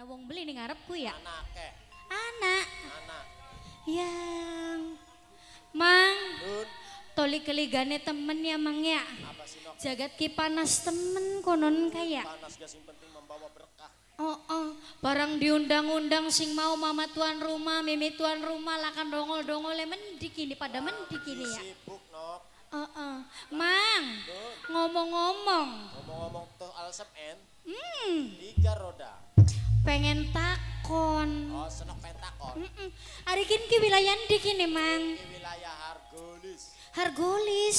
Ana wong beli ning ngarepku ya. Anake. Anak. Anak. Yang Mang. Nun. Toli keligane temen ya Mang ya. Apa sih Nok? Jagat ki panas temen konon kaya. Panas gak sing penting membawa berkah. Oh, oh, barang diundang-undang sing mau mama tuan rumah, mimi tuan rumah lakan dongol-dongol mendik ini pada mendik ini ya. Sibuk Nok. Oh, oh. Mang, ngomong-ngomong. Ngomong-ngomong tuh alsem en. 3 roda. Pengen takon. Oh, senok pengen takon. Ari kin ki wilayah ndi kini, Mang? Ki wilayah Hargolis. Hargolis.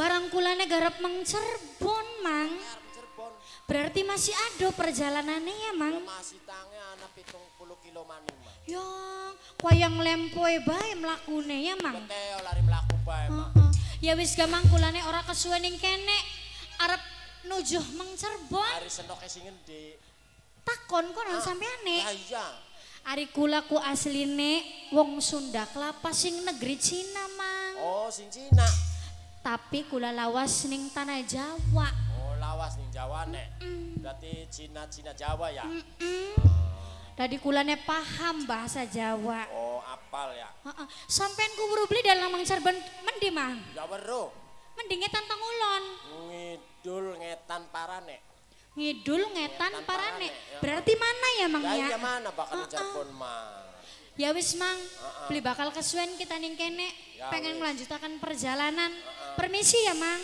Barang kulane garap Mang Cirebon, Mang. Cirebon. Berarti masih ada perjalanannya ya, Mang? Ya, masih tange ana 70 kilo maning, Mang. Yang wayang lempoe bae mlakune ya, Mang. Beteo lari mlaku bae, Mang. Ya wis ga Mang kulane ora kesuwen ning kene. Arep nujuh Mang Cirebon. Ari senoke sing ngendi? Takon kono sampeane. Lah iya. Ari kula ku asline wong Sunda Kelapa sing negeri Cina, Mang. Oh, sing Cina. Tapi kula lawas ning tanah Jawa. Oh, lawas ning Jawa nek. Berarti Cina-Cina Jawa ya? Tadi kulane paham bahasa Jawa. Oh, apal ya. Heeh. Sampean ku weruh beli dalam Mang Cirebon mendi, Mang? Ya weruh. Mending ngetan teng ulon. Ngidul ngetan parane. Ngidul ngetan parane. Ya. Berarti mana ya, Mang ya? Ya mana bakal Cirebon, Mang. Ya wis, Mang. Beli bakal kesuwen kita ning kene. Ya, pengen wis. Melanjutkan perjalanan. Permisi ya, Mang.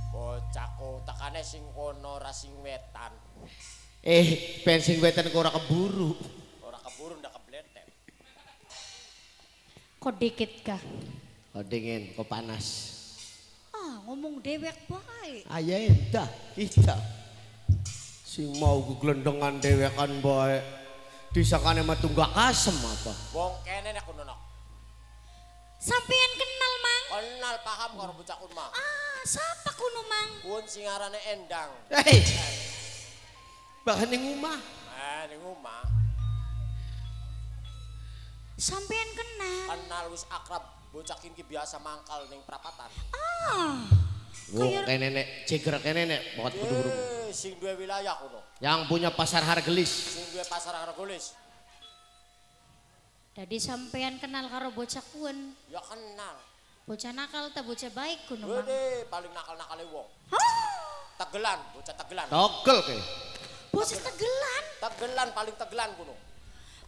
Bocahku tekane sing kono ora sing wetan. Ben sing wetan kok ora keburu. Ora keburu ndak kebletek. Kok dikit kah? Kok dingin, kok panas. Ah, ngomong dewek bae. Ayo endah, kita. Sing mau geglendengan dewekan bae. Disangkane mah tunggak asem apa? Wong kene nek kono nok. Sampeyan kenal, Mang? Kenal paham karo bocah kun, Mang. Ah, sapa kuno, Mang? Kun sing arane Endang. Hei. Bahkan ning omah. Ning omah. Sampeyan kenal? Kenal wis akrab. Bocah ki biasa mangkal ning prapatan. Ah. Wong kene nek jeger kene nek pokoke kudu. Sing duwe wilayah kono. Yang punya pasar Hargelis. Sing duwe pasar Hargelis. Dadi sampean kenal karo bocah kuwen? Ya kenal. Bocah nakal ta bocah baik kuno, Mang? Wede, paling nakal-nakale wong. Hah? Tegelan, bocah tegelan. Togel ke. Bocah tegelan? Tegelan paling tegelan kuno.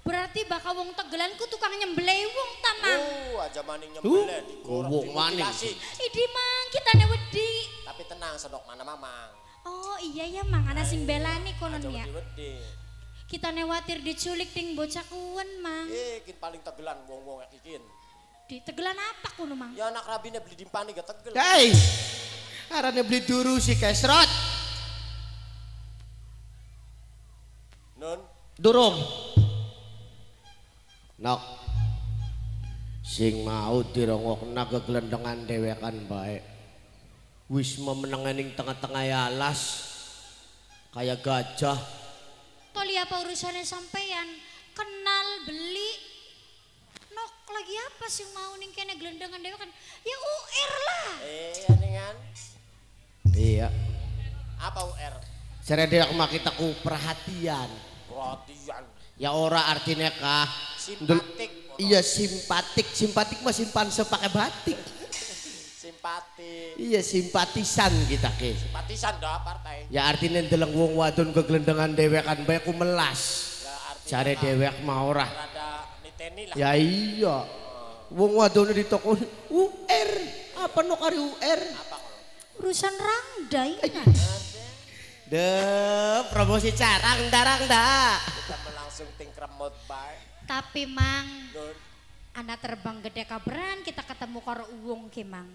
Berarti bakal wong tegelan ku tukang nyembelih wong ta, Mang? Oh, aja maning nyembelih digorok wong maning. Idi, Mang, kitane wedi. Tapi tenang senok mana Mamang. Oh, iya ya, Mang, ana sing belani konon ya. Aja wedi-wedi. Kitane watir diculik ting bocah kuwen, Mang. Kin paling tegelan wong-wong iki kin. Di tegelan apa kuno, Mang? Ya anak rabine beli dimpani gak tegel. Hei. Arane beli duru si kesrot. Nun. Durung. Nok. Sing mau dirongokna geglendengan dewekan bae. Wis memenengan ning tengah-tengah alas kayak gajah. Toli apa urusannya sampean? Kenal beli. Nok lagi apa sih mau ning kene glendengan dewekan? Ya UR lah. Aningan. Iya. Apa UR? Jare dhewek mah kita ku perhatian. Perhatian. Ya ora artinya kah? Simpatik. Iya simpatik, simpatik mah simpanse pakai batik. Simpatik. Iya simpatisan kita ke. Simpatisan dah partai. Ya artinya ndeleng wong wadon geglendengan dewekan bae ku melas. Ya artinya jare dewek mah ora. Rada niteni lah. Ya iya. Wong wadon di toko UR. Apa no kari UR? Apa kono? Urusan rangda ini. De promosi carang darang da. Kita langsung tingkremot bae. Tapi Mang, anak terbang gede kaberan kita ketemu karo uwong ki Mang.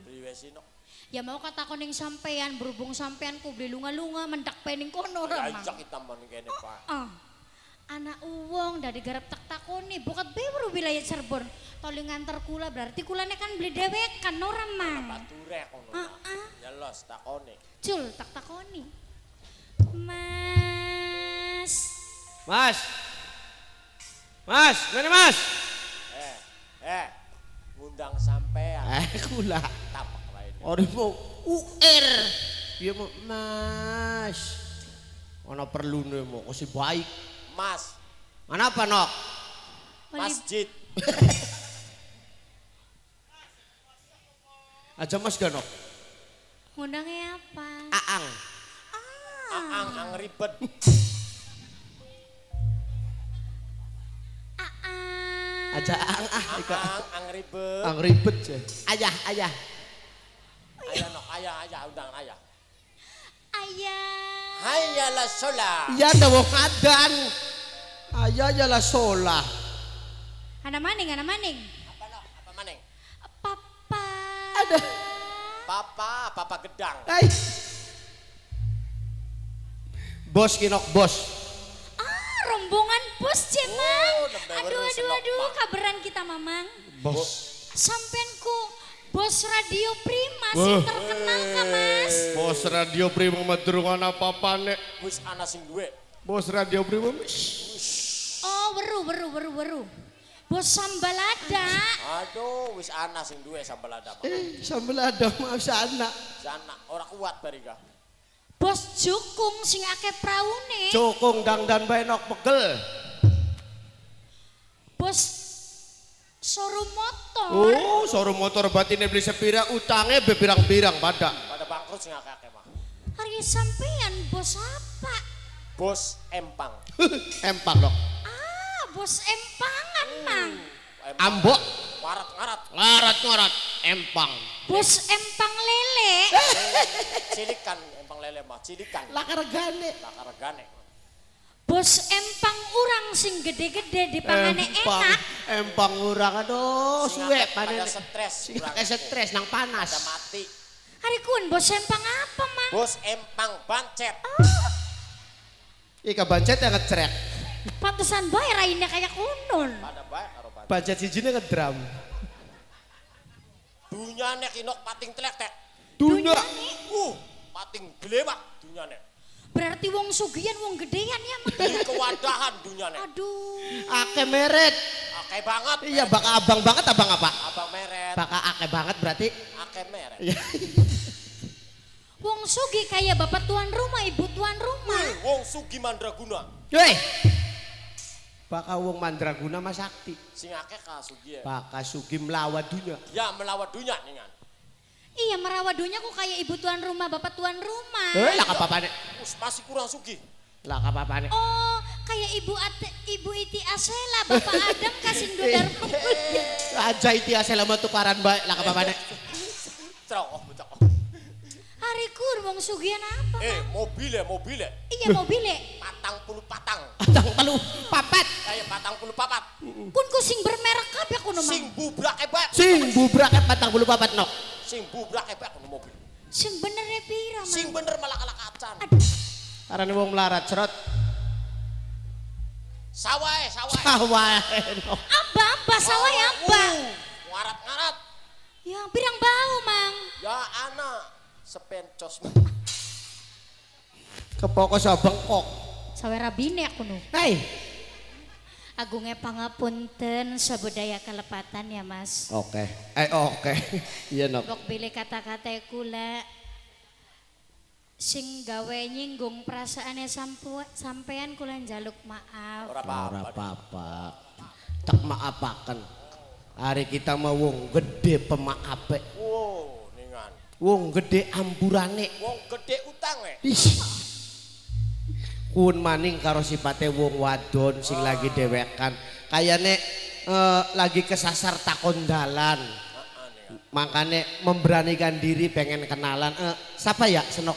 Ya mau kata koning sampean berhubung sampean ku beli lunga-lunga mendak pening kono ora Mang. Ya kita mon kene Pak. Anak uwong dari garap tak takoni bukat beweru wilayah Cirebon. Toli nganter kula berarti kulane kan beli dewekan ora Mang. Bature kono. Ya los takoni. Cul tak takoni. Mas. Mas. Mas, mana Mas? Ngundang sampean. Kula. Tapak lain. Ora mau UR. Piye mo Mas? Ana perlune mo si baik. Mas. Ana apa nok? Masjid. Aja Mas gak nok? Ngundangnya apa? Aang. Aang ang ribet. Aang. Aja aang ah. Aang ang ribet. Ang ribet je. Ayah, ayah. Ayah nok, ayah, ayah, undang ayah. Ayah. Hayalah sholah. Iya ndak wong adan. Ayah yalah sholah. Ana maning, ana maning. Apa nok? Apa maning? Papa. Ada. Papa, papa gedang. Hai. Bos kinok bos. Ah, rombongan bos Cemang. Oh, aduh, aduh, aduh, kabaran kita Mamang. Bos. Sampenku bos Radio Prima sing terkenal ka Mas. Bos Radio Prima madurungan apa-apa nek. Wis ana sing duwe. Bos Radio Prima. Oh, weru weru weru weru. Bos sambal lada. Aduh, wis ana sing duwe sambal lada. Sambal lada maaf sana. Sana ora kuat bariga. Bos jukung sing akeh praune. Jukung dangdan bae nok pegel. Bos showroom motor. Oh, showroom motor batine beli sepira utangnya be pirang-pirang pada. Pada bangkrut sing akeh-akeh mah. Hari sampean bos apa? Bos empang. Empang dok. Ah, bos empangan mang. Ambok. Ngarat-ngarat. Ngarat-ngarat empang. Bos empang lele. Cilikan empang lele mah, cilikan. Lakar regane. Lakar regane. Bos empang urang sing gede-gede dipangane enak. Empang urang aduh suwe panen. Pada stres. Sing stres nang panas. Pada mati. Hari kun bos empang apa mang? Bos empang bancet. Oh. Ika bancet yang ngecrek. Pantesan bae raine kayak kunun. Pada bae karo bancet. Bancet sijine ngedram. Dunyane kinok pating telek tek. Dunya. Pating glewak dunyane. Berarti wong sugihan, wong gedean ya mang. Di kewadahan dunyane. Aduh. Ake meret. Ake banget. Iya baka abang banget abang apa? Abang meret. Baka ake banget berarti. Ake meret. Iya. Wong sugi kayak bapak tuan rumah, ibu tuan rumah. Wong sugi mandraguna. Weh. Baka wong mandraguna mas sakti. Sing akeh ka sugi ya. Baka sugi melawan dunya. Ya melawan dunya ningan. Iya merawat dunya kok kayak ibu tuan rumah, bapak tuan rumah. Eh lah apa-apane. Masih kurang sugi. Lah apa-apane. Oh, kayak ibu ibu Iti Asela, bapak Adam kasih dua dharma. Aja Iti Asela mah tukaran bae, lah apa-apane. Cok, cok. Hari kur wong sugihan apa? Mobile, mobile. Iya, mobile. 44. 44. Kayak 44. Kun ku sing bermerek kabeh kuno mang. Sing bubrake bae. Sing bubrake 44 nok. Sing bubrake bae kuno mobil. Sing bener e pira, Mang? Sing bener malah kalah kacan. Aduh. Arane wong melarat cerot. Sawahe, sawahe. Sawahe. Amba, amba sawahe amba. Ngarat-ngarat. Ya, pirang bau, Mang? Ya anak sepencos. Kepoko sabengkok. Sawe rabine aku nu. Hei. Agungnya pangapunten sabudaya kelepatan ya Mas. Oke. Oke. Iya nok. Bok bilih kata-kata kula sing gawe nyinggung perasaane sampean kula njaluk maaf. Ora apa-apa. Tak maafaken. Hari kita mau wong gede pemaape. Wow, ningan. Wong gede ampurane. Wong gede utange. Ih. Kun maning karo sipate wong wadon sing lagi dewekan. Kayane lagi kesasar takon dalan. Makane memberanikan diri pengen kenalan. Siapa ya senok?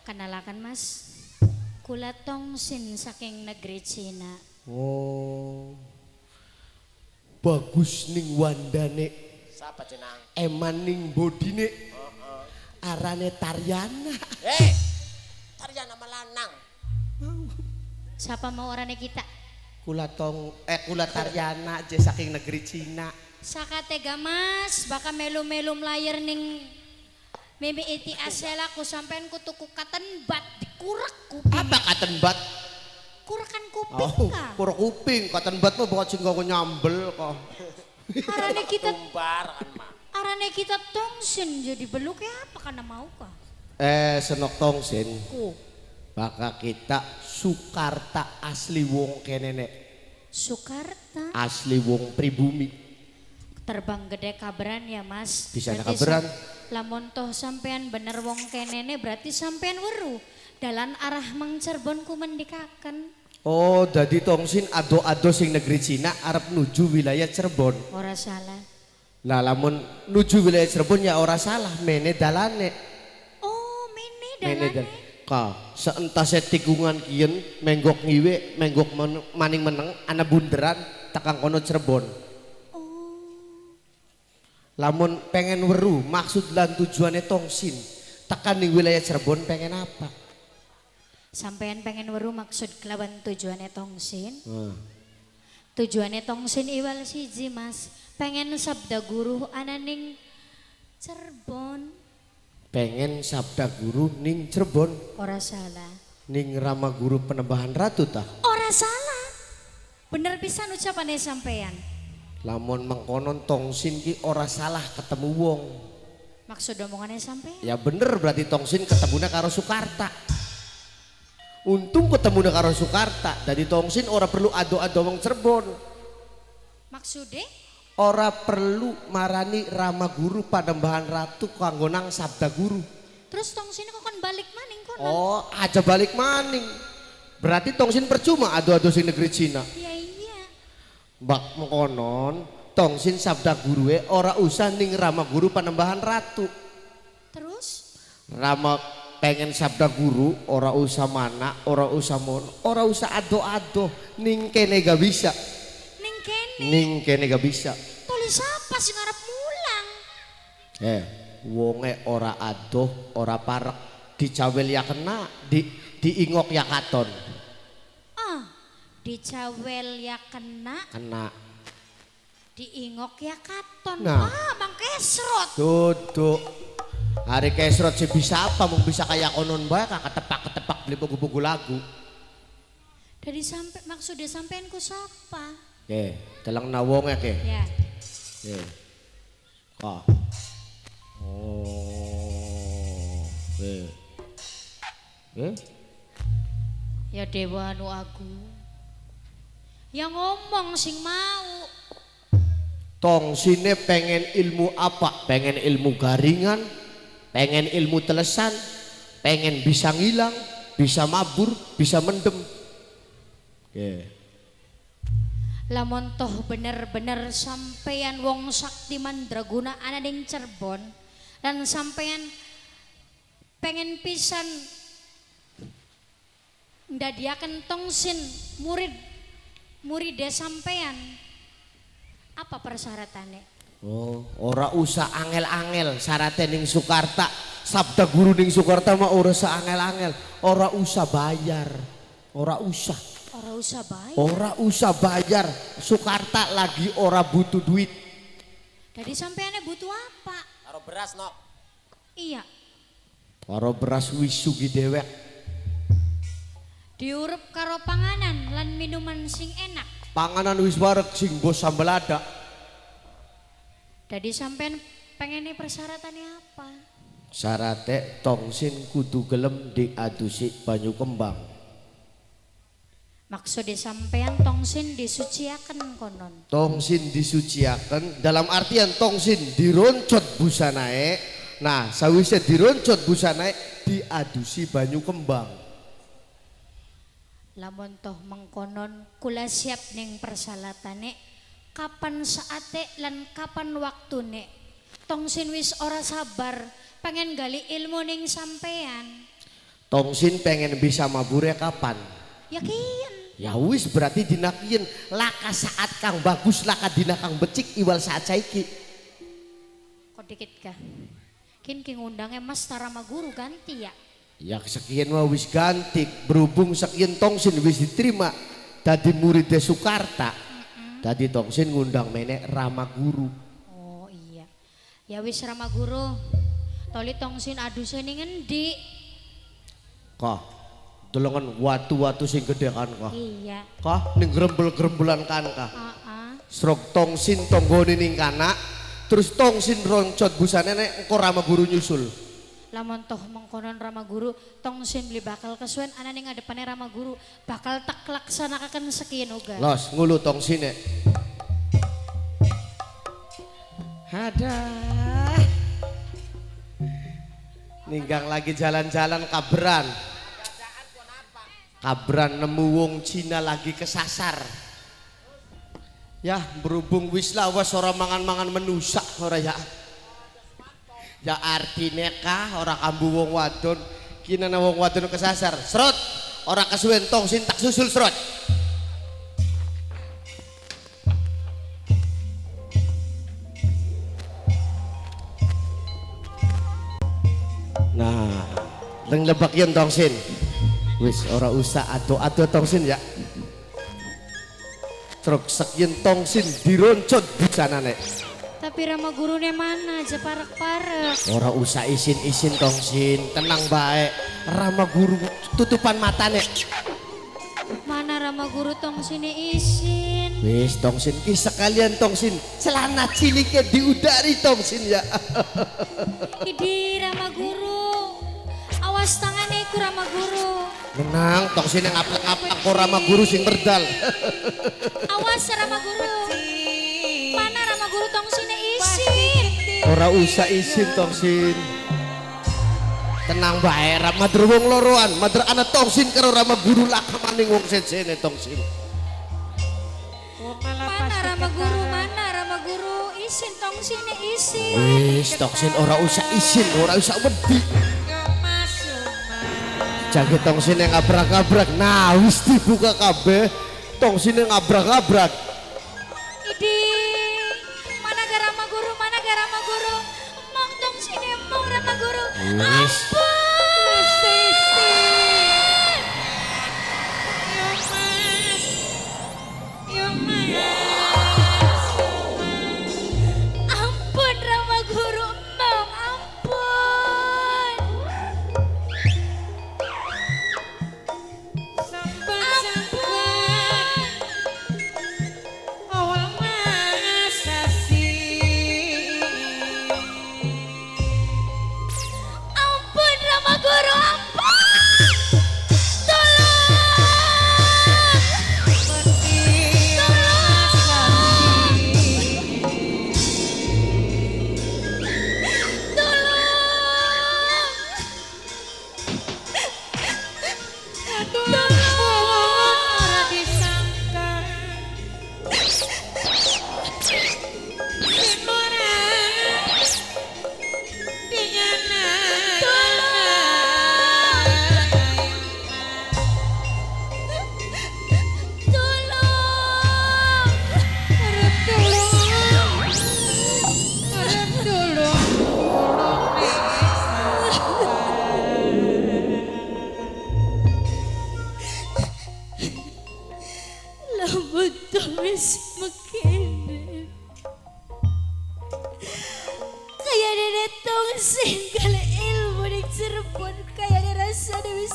Kenalakan Mas. Kula Tongsin saking negeri Cina. Oh. Bagus ning wandane. Sapa jenang? Eman ning bodine. Arane Taryana. Taryana malanang. Siapa mau orangnya kita? Kula kula Taryana je saking negeri Cina. Sakatega Mas, baka melu-melu mlayar ning Mimi Iti Asela ku sampean ku tuku katen bat dikurek kuping. Apa katen bat? Kurekan kuping ka. Kurek kuping, katen bat mah bukan sing nggo nyambel kok. Arane kita tumbar kan mah. Arane kita tongsin jadi beluk ya apa karena mau kah? Senok tongsin. Ku. Baka kita Sukarta asli wong kene nek. Sukarta asli wong pribumi. Terbang gede kabaran ya Mas. Bisa kabaran. Lamun toh sampean bener wong kenene berarti sampean weru dalan arah mang Cirebon ku mendikaken. Oh, dadi tongsin ado-ado sing negeri Cina arep nuju wilayah Cirebon. Ora salah. Lah lamun nuju wilayah Cirebon ya ora salah, mene dalane. Oh, mene dalane. Mene ka seentase tikungan kiyen menggok ngiwe, menggok maning meneng ana bunderan tekang kono Cirebon. Oh. Lamun pengen weru maksud lan tujuane tongsin tekan ning wilayah Cirebon pengen apa? Sampean pengen weru maksud kelawan tujuane tongsin? Tujuane tongsin iwal siji Mas, pengen sabda guru ana ning Cirebon. Pengen sabda guru ning Cirebon. Ora salah. Ning Rama Guru Penembahan Ratu ta? Ora salah. Bener pisan ucapane sampean. Lamun mengkonon tongsin ki ora salah ketemu wong. Maksud omongannya sampean? Ya bener berarti tongsin ketemune karo Sukarta. Untung ketemune karo Sukarta, dadi tongsin ora perlu ado-ado wong Cirebon. Maksude? Ora perlu marani Rama Guru Panembahan Ratu kanggo nang sabda guru. Terus tongsin kok kon balik maning kono? Oh, aja balik maning. Berarti tongsin percuma ado-ado sing negeri Cina. Iya iya. Bak mengkonon tongsin sabda gurue ora usah ning Rama Guru Panembahan Ratu. Terus? Rama pengen sabda guru ora usah mana, ora usah mon, ora usah ado-ado ning kene gak bisa. Ning kene. Ning kene gak bisa. Tulis apa sing arep mulang? Wonge ora adoh, ora parek, dicawel ya kena, diingok ya katon. Ah, dicawel ya kena. Kena. Diingok ya katon. Nah. Ah, bang kesrot. Duduk. Hari kesrot sih bisa apa? Mung bisa kayak konon bae ketepak-ketepak beli buku-buku lagu. Dari sampai maksudnya sampean ku sapa? Oke, deleng na wonge ke. Ya. Oke. Kah. Oh. Oke. Oke. Ya dewa anu aku. Ya ngomong sing mau. Tongsine pengen ilmu apa? Pengen ilmu garingan, pengen ilmu telesan, pengen bisa ngilang, bisa mabur, bisa mendem. Oke. Lamun toh bener-bener sampean wong sakti mandraguna ana ning Cirebon lan sampean pengen pisan ndadiaken tongsin murid sampean, apa persyaratannya? Oh, ora usah angel-angel syaratnya ning Sukarta, sabda guru ning Sukarta mah ora usah angel-angel, ora usah bayar, ora usah. Ora usah bayar. Ora usah bayar. Sukarta lagi ora butuh duit. Jadi sampeane butuh apa? Karo beras nok. Iya. Karo beras wis sugih dewek. Diurup karo panganan lan minuman sing enak. Panganan wis wareg sing bos sambel ada. Jadi sampean pengene persyaratannya apa? Syarate tongsin kudu gelem diadusi banyu kembang. Maksudnya sampean tongsin disuciaken konon. Tongsin disuciaken dalam artian tongsin dironcot busanae. Nah, sawise dironcot busanae diadusi banyu kembang. Lamun toh mengkonon kula siap ning persalatane kapan saate lan kapan waktune. Tongsin wis ora sabar pengen gali ilmu ning sampean. Tongsin pengen bisa mabure kapan? Yakin. Ya wis berarti dina kiyen laka saat kang bagus laka dina kang becik iwal saat saiki. Kok dikit kah? Kin ki ngundangnya Mas Tarama Guru ganti ya? Ya sekian mah wis ganti, berhubung sekian tongsin wis diterima dadi murid Sukarta. Dadi tongsin ngundang menek Rama Guru. Oh iya. Ya wis Rama Guru. Toli tongsin aduse ning ngendi? Kah delongan watu-watu sing gede kan kah? Iya. Kah ning grembel-grembelan kan kah? Heeh. Srok tongsin tonggone ning kana, terus tongsin roncot busane nek engko Rama Guru nyusul. Lamun toh mengkonon Rama Guru tongsin beli bakal kesuwen ana ning ngadepane Rama Guru bakal tak laksanakaken sekian uga. Los ngulu tongsine. Ada. Ninggang lagi jalan-jalan kabran. Kabran nemu wong Cina lagi kesasar. Ya berhubung wis lawas ora mangan-mangan menusak ora ya. Ya artine kah ora kambu wong wadon, kinana wong wadon kesasar. Serot, ora kesuwen tongsin tak susul serot. Nah, leng lebak yen tongsin. Wis ora usah ado-ado tongsin ya. Truk sekien tongsin dironcot busanane. Tapi Rama Gurune mana aja parek-parek. Ora usah isin-isin tongsin, tenang bae. Rama Guru tutupan matane. Mana Rama Guru tongsine isin. Wis tongsin ki sekalian tongsin, celana cilike diudari tongsin ya. Idi Rama Guru. Awas tangane iku Rama Guru. Menang tongsine ngaplek-ngaplek kok Rama Guru sing berdal. Awas Rama Guru. Mana Rama Guru tongsine isin. Ora usah isin tongsin. Tenang bae Rama wong loroan, mader ana tongsin karo Rama Guru lakamaning wong sejene tongsin. Mana Rama Guru, mana Rama Guru isin tongsine isin. Wis tongsin ora usah isin, ora usah wedi. Jage tongsine ngabrak-ngabrak. Nah, wis dibuka kabeh. Tongsine ngabrak-ngabrak. Idi. Mana Rama Guru, mana Rama Guru. Emong tongsine emong Rama Guru. Wis. Ampun. Yo Mas. Yo Mas. Ampun Rama Guru, emong ampun. Ampun Rama Guru, ampun. Tolong. Tolong. Tolong. Ora disangka. Ora dinyana. Tolong. Tolong. Tolong. Lamun wis mekene. Kaya dene tongsin kali ilmu ning Cirebon kaya dene rasane wis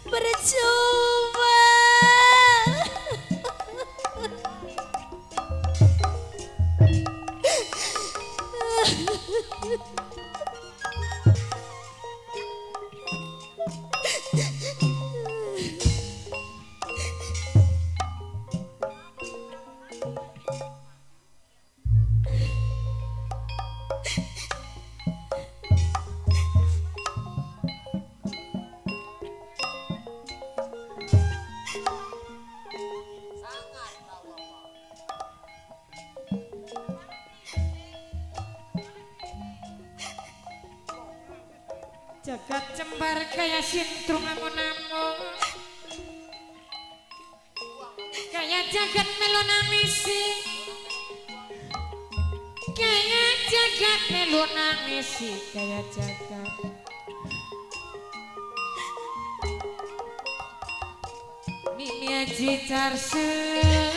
percuma. Jagat cembar kaya sintrung amun-amun. Kaya jagat melu nangisi. Kaya jagat melu nangisi. Kaya jagat. Mimi aji carsen.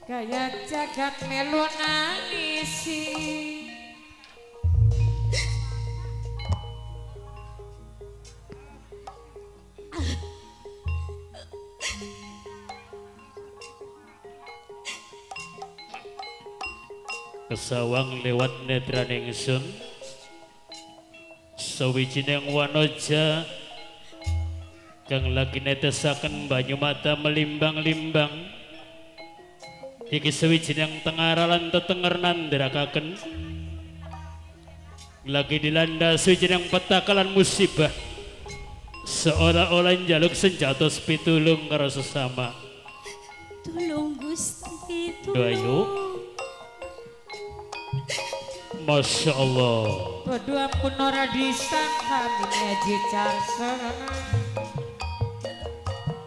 Kaya jagat melu nangisi. Sesawang lewat netraning ingsun sawijining wanoja kang lagi netesaken banyu mata melimbang-limbang. Iki sawijining tengara lan tetenger nandhakaken lagi dilanda sawijining petaka lan musibah, seolah-olah njaluk senjata pitulung karo sesama. Tulung Gusti, tulung. Ayo. Masya Allah. Bodoh ampun ora disangka mimi carsa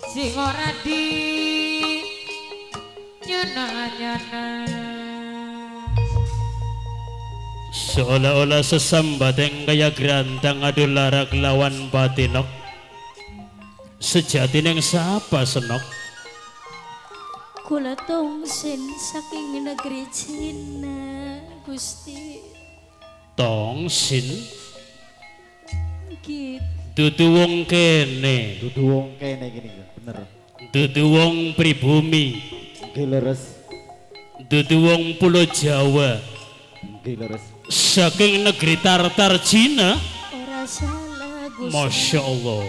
sing ora di nyana-nyana. Seolah-olah sesambat yang kaya gerantang adu larak lawan batinok. Sejatine yang sapa senok? Kula tongsin saking negeri Cina, Gusti. Tongsin? Gitu. Dudu wong kene. Dudu wong kene gini, bener. Dudu wong pribumi. Nggih leres. Dudu wong Pulau Jawa. Nggih leres. Saking negeri Tartar Cina. Ora salah Gusti. Masya Allah.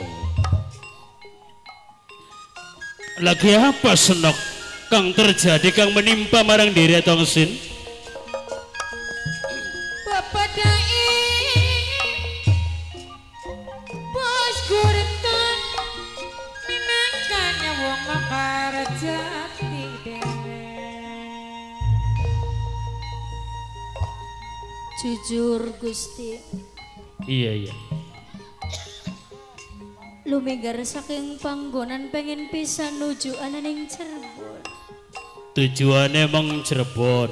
Lagi apa senok kang terjadi kang menimpa marang diri Tongsin? Bapak dai bos gurten minangkanya wong makar jati dhewe. Jujur Gusti. Iya iya. Lumegar saking panggonan pengen pisan nuju ananing Cirebon. Tujuane mong Cirebon.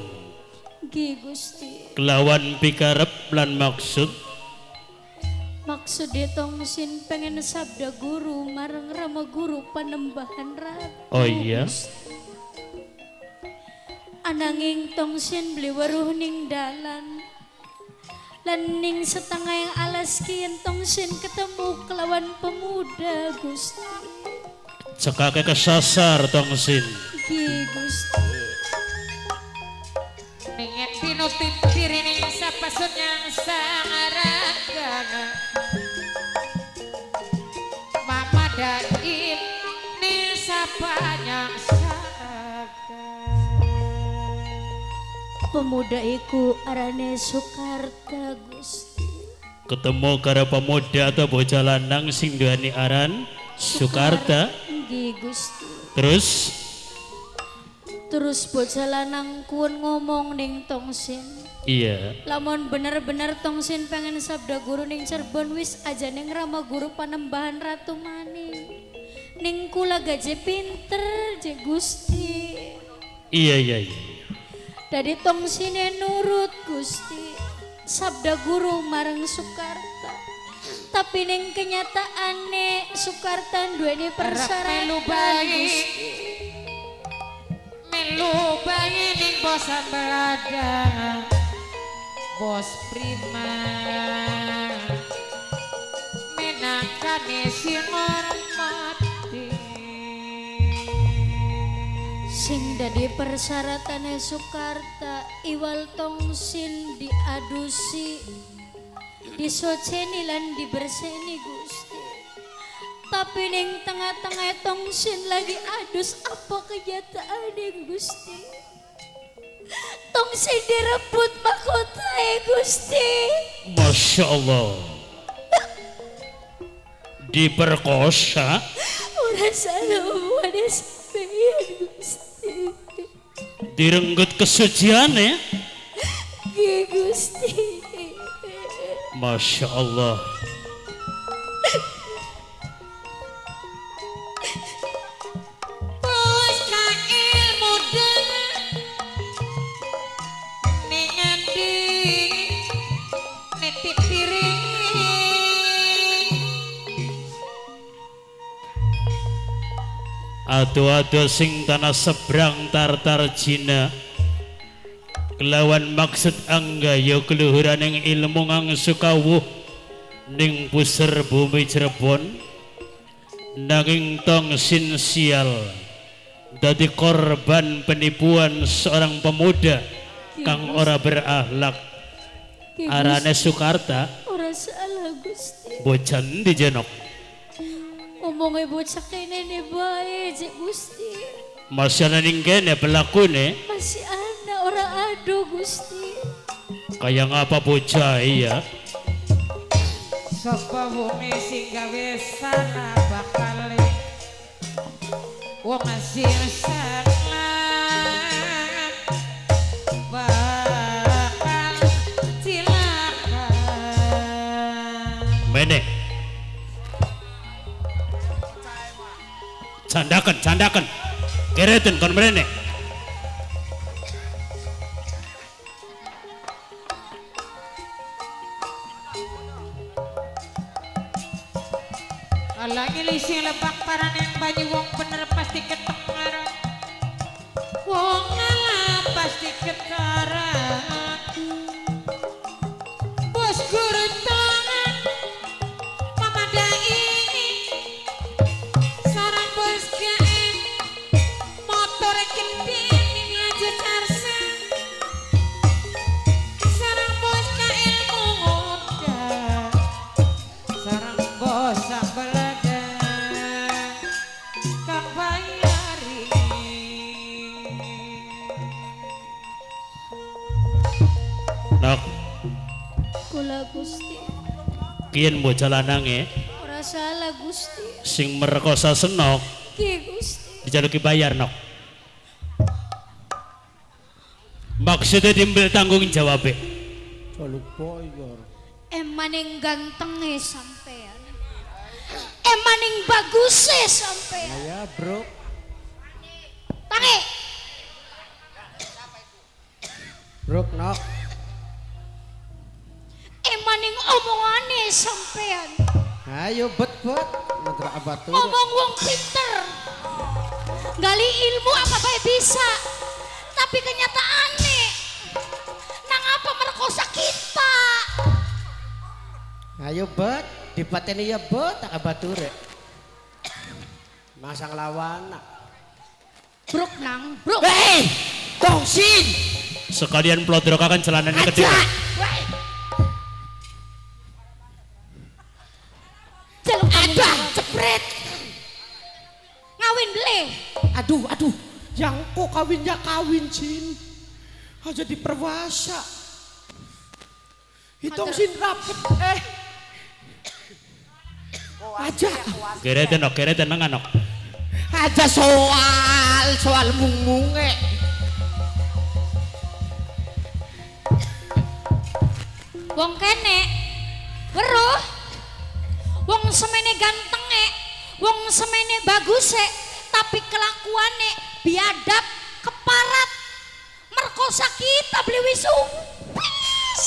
Nggih Gusti. Kelawan pikarep lan maksud. Maksude Tongsin pengen sabda guru marang Rama Guru Panembahan Ratu. Oh iya. Gusti. Ananging Tongsin beli weruh ning dalan. Lan ning setengah yang alas kian Tongsin ketemu kelawan pemuda Gusti. Cekake kesasar Tongsin. Nggih Gusti. Ningen tinutip dirining sapa yang sangaragana. Mama daim ning sapa yang saraga. Pemuda iku arane Sukarta Gusti. Ketemu karo pemuda atau bocah lanang sing duweni aran Sukarta. Nggih Gusti. Terus terus bocah lanang kuwen ngomong ning Tongsin. Iya. Lamun bener-bener Tongsin pengen sabda guru ning Cirebon wis aja ning Rama Guru Panembahan Ratu maning. Ning kula gaje pinter je Gusti. Iya iya iya. Dadi Tongsine nurut Gusti sabda guru marang Sukarta. Tapi ning kenyataane Sukarta duweni persyaratan Gusti. Melu bayi ning bos belada, bos prima. Menangkane sing mati. Sing dadi persyaratannya Sukarta iwal Tongsin diadusi, disoceni lan diberseni Gusti. Tapi ning tengah-tengah Tongsin lagi adus apa kenyataane Gusti? Tongsin direbut mahkotae Gusti. Masya Allah. Diperkosa. Ora salah omongan sampeyan Gusti. Direnggut kesuciane. Nggih Gusti. Masya Allah. Bos kail muda ning ngendi nitip piring. Ado-ado sing tanah seberang Tartar Cina kelawan maksud anggaya keluhuran ing ilmu ngangsu kawuh ning puser bumi Cirebon, nanging Tongsin sial dadi korban penipuan seorang pemuda Kang ora berakhlak. Arane Sukarta. Ora salah Gusti. Bocah endi jenok? Omonge bocah kene ne bae jek Gusti. Masih ana ning kene pelakune? Masih ana ora ado Gusti. Kaya ngapa bocah iya? Sapa wong sing gawe salah bakal wong sing salah bakal cilaka. Mene. Candakan, candakan. Kereten kon mrene. Lagi lising lebak paraneng banyu wong bener pasti ketengara. Wong ngalah pasti ketara. Bos guru tangan memadai sarang bos gaen motor gede ini aja carsa. Sarang bos ilmu muda. Sarang bos sambel Nok. Kula Gusti. Kiyen bocah lanange. Ora salah Gusti. Sing merkosa Senok. Ki Gusti. Dijaluki bayar nok. Maksudnya timbul tanggung jawabe. Jaluk bayar. Emaning gantenge sampean. Emaning baguse sampean. Ya bro. Tangi. Bro nok. Emaning omongane sampean. Ayo bet-bet mantra abatu. Ngomong wong pinter. Gali ilmu apa bae bisa. Tapi kenyataane nang apa merkosa kita. Ayo bet, dipateni ya bet tak abature. Masang lawan. Bruk nang, bruk. Hei, tongsin. Sekalian plodrokakan celananya kedua. Ada cepret. Ngawin beli. Aduh, aduh. Yang kok kawinnya kawin Jin. Aja diperwasa. Hitung sin rapet eh. Aja. Gereten nok, gereten nang nok. Aja soal, soal mung-munge. Wong kene weruh. Wong semene gantenge, wong semene baguse, tapi kelakuane biadab, keparat, merkosa kita beli wis umpis.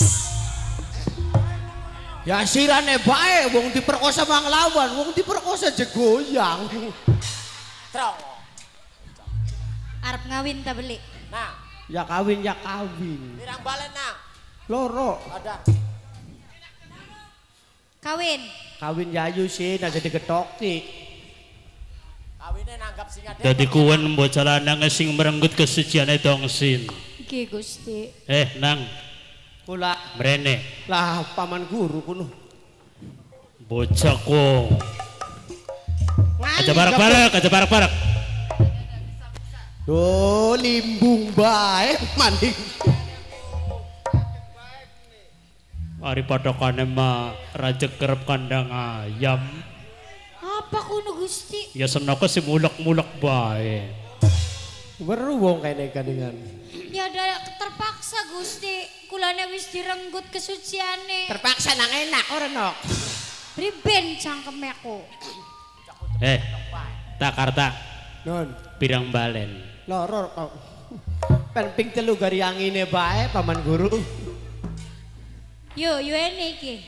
Ya sirane bae, wong diperkosa manglawan, wong diperkosa jegoyang. Trong. Arep ngawin ta beli? Nah. Ya kawin, ya kawin. Pirang balen nang? Loro. Ada. Kawin. Kawin yayu sih, aja digetoki. Kawine nanggap sing ade. Dadi kuwen bocah lanang sing merenggut kesuciane Tongsin. Nggih Gusti. Eh nang. Kula mrene. Lah paman guru kuno. Bocah ku. Aja barek-barek, aja barek-barek. Duh, limbung bae maning. Ari padokane mah rajek kerep kandang ayam. Apa kuno Gusti? Ya senaka si mulek-mulek bae. Weru wong kene gandingan. Ya ada terpaksa Gusti, kulane wis direnggut kesuciane. Terpaksa nang enak ora nok. Priben cangkeme aku. Eh, Takarta. Non, pirang balen. Loro kok. Pen ping 3 gari angine bae paman guru. Yo, yo ene iki.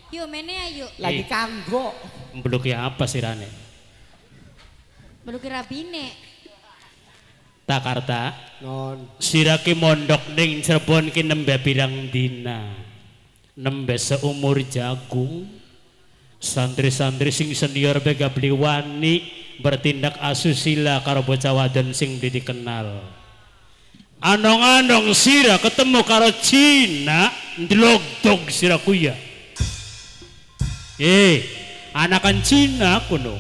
Yo mene ayo. Lagi kanggo. Mbluki apa sirane? Mbluki rabine. Takarta. Non. Siraki mondok ning Cirebon ki nembe pirang dina. Nembe seumur jagung. Santri-santri sing senior bega beli wani bertindak asusila karo bocah wadon sing beli dikenal. Anong-anong sira ketemu karo Cina ndlogdog sira kuya. Anakan Cina kuno.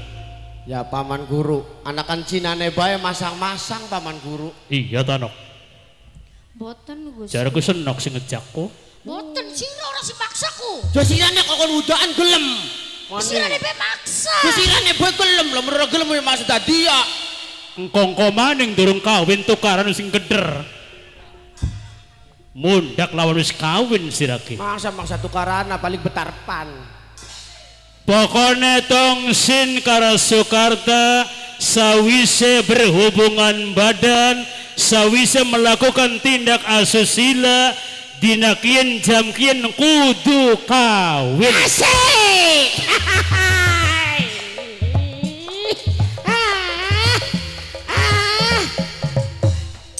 Ya paman guru, anakan Cinane bae masang-masang paman guru. Iya ta nok. Boten Gusti. Jareku senok sing ngejakku. Boten sira ora sing maksaku. Jo sirane kok kon udaan gelem. Sirane be maksa. Jo sirane bae gelem lho, ora gelem ya maksud dadi ya. Engkongko maning durung kawin tukaran sing geder. Mundak lawan wis kawin sirake. Masa-masa tukaran paling betarpan. Pokone Tongsin karo Soekarta sawise berhubungan badan, sawise melakukan tindak asusila, dina kien jam kien kudu kawin. Asik.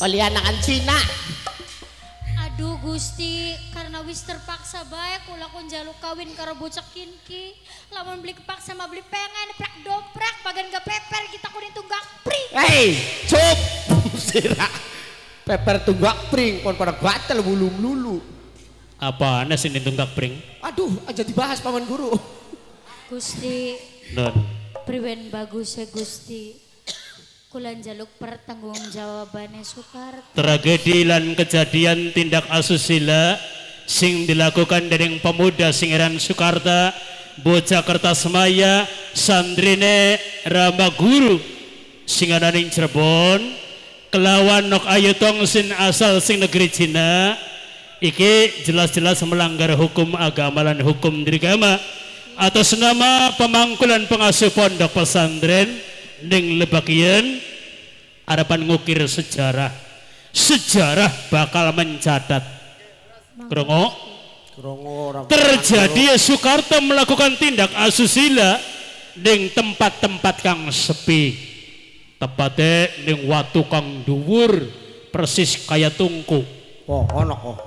Oli anakan Cina. Aduh Gusti, karena wis terpaksa bae kula kun njaluk kawin karo bocah kinki. Lamun beli kepaksa mah beli pengen prak dobrak bagan kepeper kita kuning tunggak pring. Hei, cup. Sira. Peper tunggak pring kon pada gatel wulu mlulu. Apaan sing tunggak pring? Aduh, aja dibahas paman guru. Gusti. Non. Priwen bagus ya Gusti. Kula njaluk pertanggungjawabane Soekarta. Tragedi lan kejadian tindak asusila sing dilakukan dening pemuda singeran Soekarta, bocah Kertasmaya, santrine Rama Guru sing ana ning Cirebon kelawan Nok Ayu Tongsin asal sing negeri Cina iki jelas-jelas melanggar hukum agama lan hukum drigama atas nama pemangkulan pengasuh pondok pesantren ning Lebakian harapan ngukir sejarah. Sejarah bakal mencatat. Krongo terjadi Soekarto melakukan tindak asusila ning tempat-tempat kang sepi, tepatnya ning watu kang dhuwur persis kaya tungku. Oh ono kok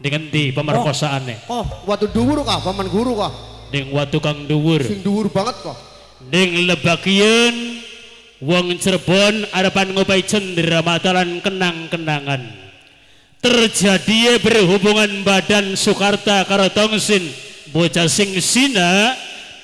ning endi pemerkosaane? Oh, watu dhuwur kah paman guru kah? Ning watu kang dhuwur sing dhuwur banget kok. Ning Lebakian wong Cirebon arepan ngopai cendera mata lan kenang-kenangan. Terjadi berhubungan badan Soekarta karo Tongsin bocah sing Sina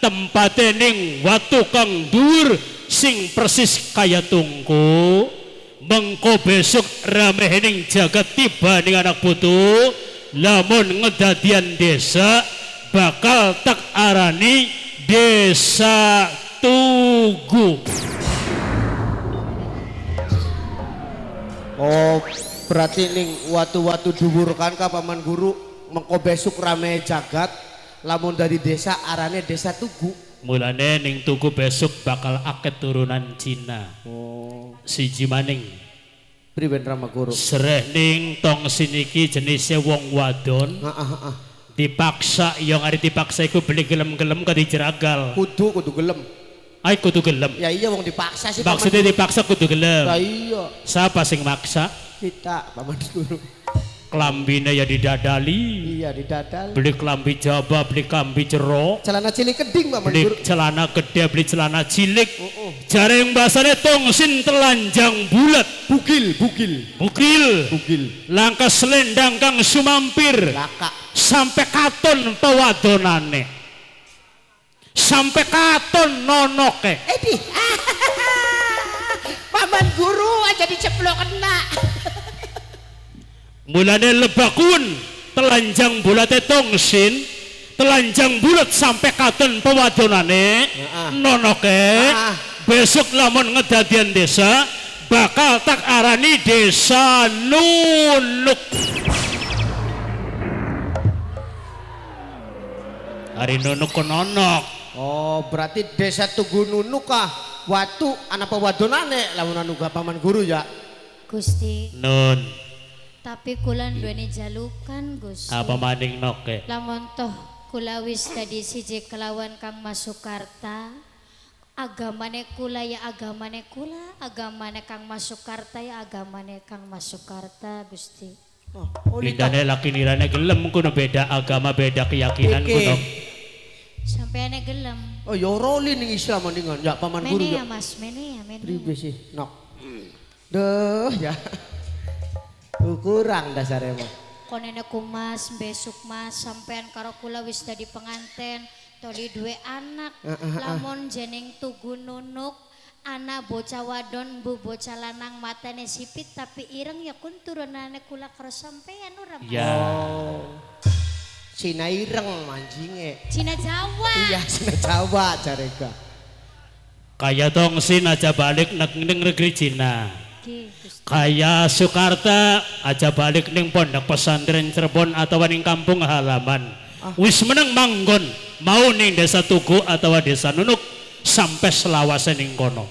tempate ning watu kang dhuwur sing persis kaya tungku. Mengko besok rame ning jagat tiba ning anak putu lamun ngedadian desa bakal tak arani desa Tugu. Oh, berarti ning watu-watu dhuwur kan ka paman guru mengko besok rame jagat lamun dari desa arane desa Tugu. Mulane ning Tugu besok bakal akeh turunan Cina. Oh. Siji maning. Priwen Rama Guru? Sereh ning Tongsin iki jenise wong wadon. Heeh, heeh. Dipaksa, yang ari dipaksa iku beli gelem-gelem kadi jeragal. Kudu gelem. Ai kudu gelem. Ya iya wong dipaksa sih. Maksudnya dipaksa kudu gelem. Ya iya. Siapa sing maksa? Kita paman guru. Klambine ya didadali. Iya didadali. Beli klambi jaba, beli klambi jero. Celana cilik keding paman beli guru. Celana gede, beli celana cilik. Jare yang bahasane Tongsin telanjang bulat. Bugil, bugil. Bugil. Bugil. Langkah selendang kang sumampir. Laka. Sampai katon pewadonane. Sampai katon nonoke. Edi. Paman guru aja diceplok kena. Mulane lebakun telanjang bulate Tongsin, telanjang bulat sampai katon pewadonane nonoke. Besok lamun ngedadian desa bakal tak arani desa Nunuk. Hari Nunuk kononok. Oh, berarti desa Tugu Nunuk kah? Watu ana pewadonane lamun anu paman guru ya. Gusti. Nun. Tapi kula duweni jalukan Gusti. Apa maning noke? Lamun toh kula wis dadi siji kelawan Kang Mas Soekarta, agamane kula ya agamane kula, agamane Kang Mas Soekarta ya agamane Kang Mas Soekarta Gusti. Oh, lindane laki nirane gelem kuno beda agama beda keyakinan kuno. Sampeane gelem. Oh ya ora ning Islam mendingan ya paman guru ya. Mene ya Mas, mene ya, mene. Pribe sih nok. Duh ya. Kurang dasare mah. Konene ku Mas, besok Mas sampean karo kula wis dadi penganten, toli duwe anak. Lamun jeneng Tugu Nunuk, ana bocah wadon bu bocah lanang matane sipit tapi ireng ya kun turunane kula karo sampean ora Mas. Ya. Oh. Cina ireng manjinge. Cina Jawa. Iya, Cina Jawa jarega. Kaya Tongsin aja balik ning negeri Cina. Kaya Soekarta aja balik ning pondok pesantren Cirebon atau ning kampung halaman. Wis meneng manggon mau ning desa Tugu atau desa Nunuk sampai selawase ning kono.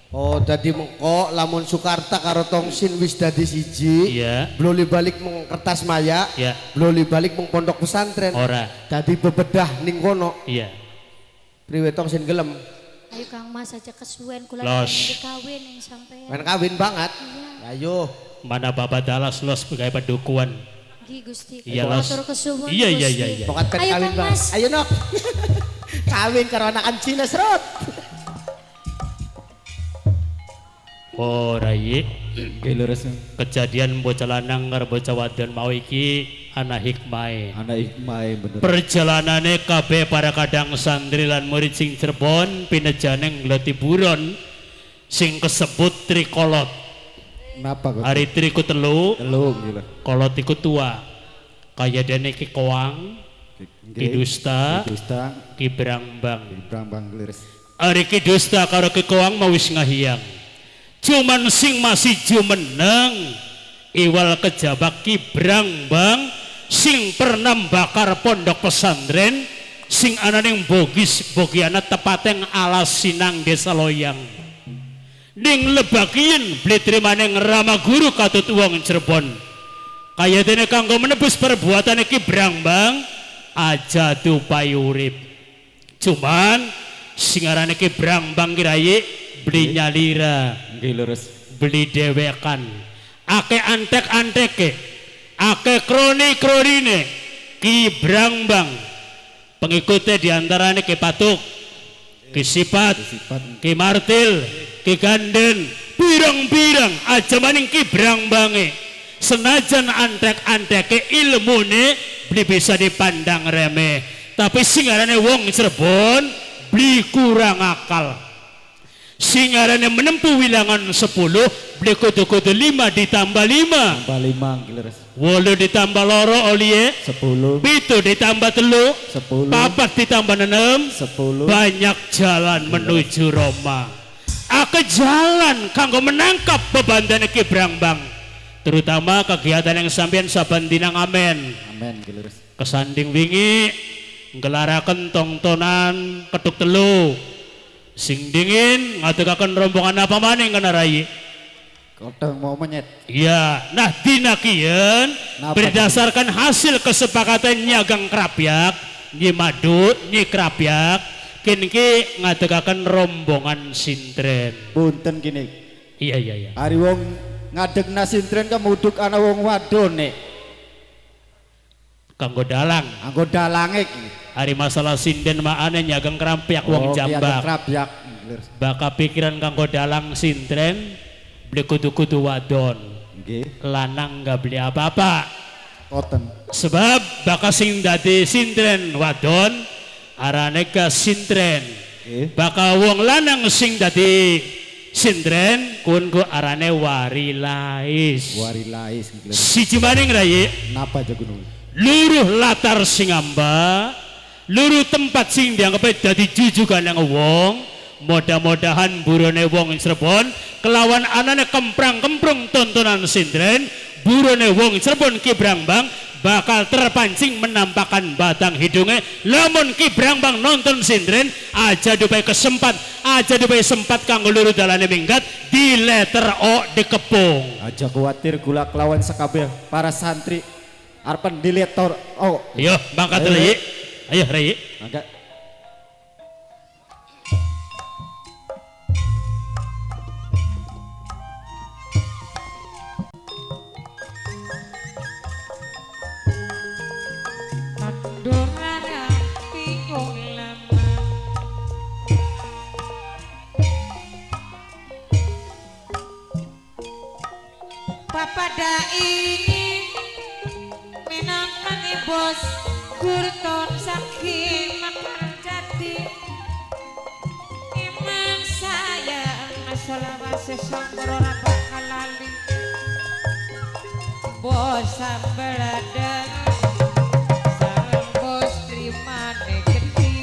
Oh, dadi mengko lamun Soekarta karo Tongsin wis dadi siji. Iya. Bloli balik meng Kertas Maya. Iya. Bloli balik meng pondok pesantren. Ora. Dadi bebedah ning kono. Iya. Priwe Tongsin gelem? Ayo Kang Mas aja kesuwen kula kawin ning sampean. Men kawin banget. Iya. Ayo. Mana bapak dalas los gawe padukuan. Nggih Gusti. Iya los. Matur kesuwun. Iya iya iya iya. Pokat Ayo kawin Kang banget. Mas. Ayo nok. Kawin karo anakan Cina serut. Oh rai. Nggih leres. Kejadian bocah lanang karo bocah wadon mau iki ana hikmahe. Ana hikmahe bener. Perjalanane kabeh para kadang santri lan murid sing Cirebon pinejane ngleti buron sing kesebut trikolot. Napa kok? Hari tri ku telu, telu nggih lho. Kolot iku tua. Kaya dene Ki Koang, Ki Dusta, Ki Brangbang. Ki Brangbang leres. Ari Ki Dusta karo Ki Koang mau wis ngahiyang. Cuman sing masih jumeneng iwal kejabak Ki Brangbang sing pernah bakar pondok pesantren sing ana ning Bogis Bogiana tepateng alas Sinang Desa Loyang ning lebakien beli trimane Rama Guru katut wong Cirebon kaya dene kanggo menebus perbuatan Ki Brangbang aja dupai urip. Cuman sing arane Ki Brangbang kirayi beli nyalira, nggih leres, beli dewekan, ake antek-anteke, ake kroni-kronine Ki Brangbang pengikutnya diantaranya Ki Patuk, Ki Sipat, Ki Martil, Ki Ganden, pirang-pirang aja maning Ki Brangbange. Senajan antek-anteke ilmune beli bisa dipandang remeh, tapi sing arane wong Cirebon beli kurang akal. Sing arane menempuh wilangan 10 beli kudu-kudu 5 ditambah 5 tambah 5 leres. 8 ditambah 2 olie 10, 7 ditambah 3 10, 4 ditambah 6 10. Banyak jalan menuju Roma. Ake jalan kanggo menangkap bebandane Ki Brangbang, terutama kegiatan yang sampean saben dina ngamen. Amen leres. Kesanding wingi nggelaraken tongtonan ketuk telu. Sing dingin ngadegaken rombongan apa maning kana rai? Kodong mau menyet. Iya, nah dina kiyen berdasarkan hasil kesepakatan Nyagang Krapyak, Nyi Madu, Nyi Krapyak, kin ki ngadegaken rombongan sintren. Punten kini. Iya iya iya. Ari wong ngadegna sintren kemuduk ana wong wadon nek. Kanggo dalang. Kanggo dalange iki. Hari masalah sinden maane Nyagang Krapyak wong jambak. Krapyak. Baka pikiran kanggo dalang sintren beli kudu-kudu wadon. Nggih. Lanang nggak beli apa-apa. Koten. Sebab baka sing dadi sintren wadon arane ka sintren. Nggih. Baka wong lanang sing dadi sintren kun ku arane warilais. Warilais. Siji maning rayi. Napa jagunung? Luruh latar singamba, luruh tempat sing dianggap dadi jujugan yang wong, mudah-mudahan burone wong Cirebon kelawan anane kemprang-kemprung tontonan sintren, burone wong Cirebon Ki Brangbang bakal terpancing menampakkan batang hidungnya. Lamun Ki Brangbang nonton sintren aja dupai kesempat, aja dupai sempat kanggo luruh dalane minggat di letter O dikepung. Aja kuatir gula kelawan sekabeh para santri arpen di letter O. Ayo mangkat Rai. Ayo Rai. Mangkat. Papada Beton saking Mekarjati. Emang sayang selawase sambel ora bakal lali. Bos sambel ladang sareng bos trimane gedhi.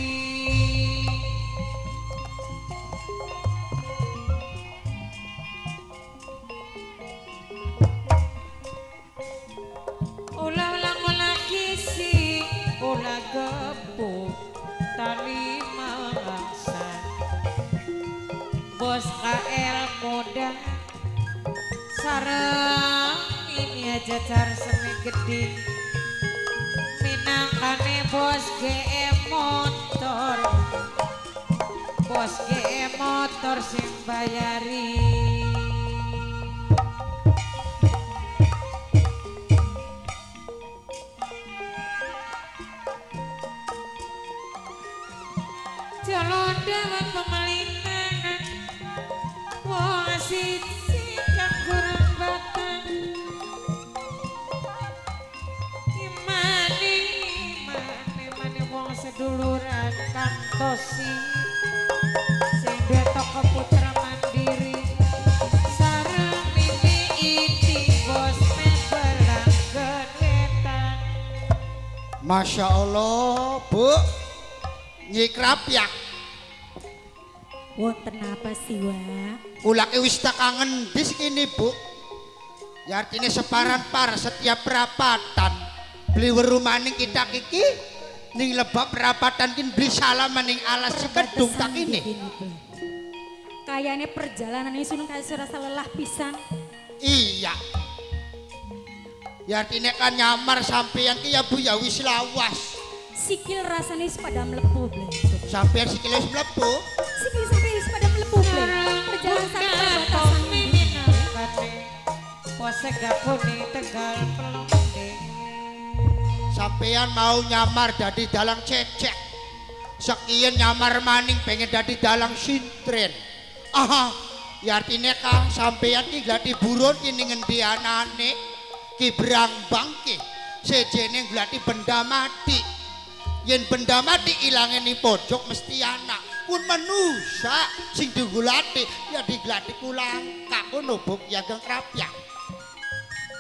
Ulah-ulah ngolah kisi, ulah gebuk tali mangsa. Bos KL muda sareng ini aja car semi gede. Minangkane bos GM motor, bos GM motor sing bayari. Calon dewan pemerintahan wong siji kang kurang batang. Imane imane mane wong seduluran kantosi sing duwe toko Putra Mandiri sareng mimi iti bos mebel langgen wetan. Masya Allah, Bu. Nyikrapyak. Wonten apa sih, Wak? Kulake wis tak kangen di sini, Bu. Ya artinya separan par setiap perapatan. Beli weru maning kita kiki ning lebak perapatan kin beli salaman ning alas Cikedung tak ini. Kayaknya perjalanan ini sunung kayak rasa lelah pisan. Iya. Ya artinya kan nyamar sampeyan ki ya Bu ya wis lawas. Sikil rasanya wis pada mlebu, Ble. Sampeyan sikile wis mlebu. Sikil sampe wis pada mlebu, Ble. Perjalanan sampai perbatasan. Sampeyan mau nyamar dadi dalang cecek. Sekian nyamar maning pengen dadi dalang sintren. Aha, ya artinya kang sampeyan ki glati buron ki ning ngendi anane ki brangbang ki sejene glati benda mati. Yen benda mati ilange ning pojok mesti anak. Pun manusa sing digulati ya diglati kulangka kono Buk ya geng krapyak.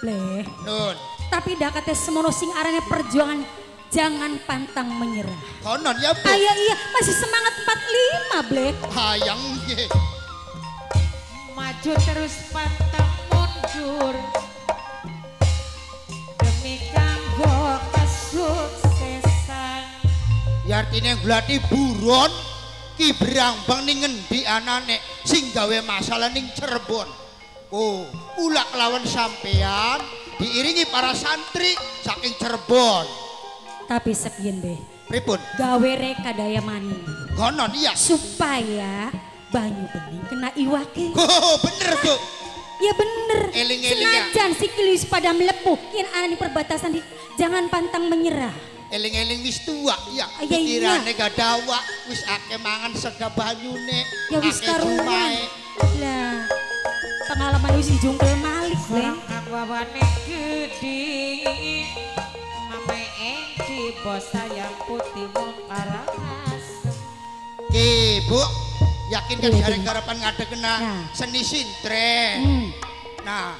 Leh. Nun. Tapi dakate semono sing arane perjuangan jangan pantang menyerah. Konon ya, Bu. Ayo iya, masih semangat 45, Blek. Hayang nggih. Maju terus pantang mundur. Demi kanggo kesuksesan. Ya artine glati buron ki brangbang ning ngendi anane sing gawe masalah ning Cirebon. Oh, ulak lawan sampean diiringi para santri saking Cirebon. Tapi sekian deh. Pripun? Gawe reka daya maning. Konon iya. Supaya banyu bening kena iwake. Oh, bener, Bu. Ya bener. Eling-eling ya. Senajan sikil wis pada mlebu yen ana ning perbatasan di, jangan pantang menyerah. Eling-eling wis tua ya. Iya, pikirane gak dawa, wis akeh mangan sega banyune. Ya wis karuan. Lah, pengalaman wis dijungkel malik, Le. Kang wawane gedhi. Mame engki bos sayang putih wong Karangasem. Ki, Bu, yakin kan jare garapan ngadegna seni sintren. Nah,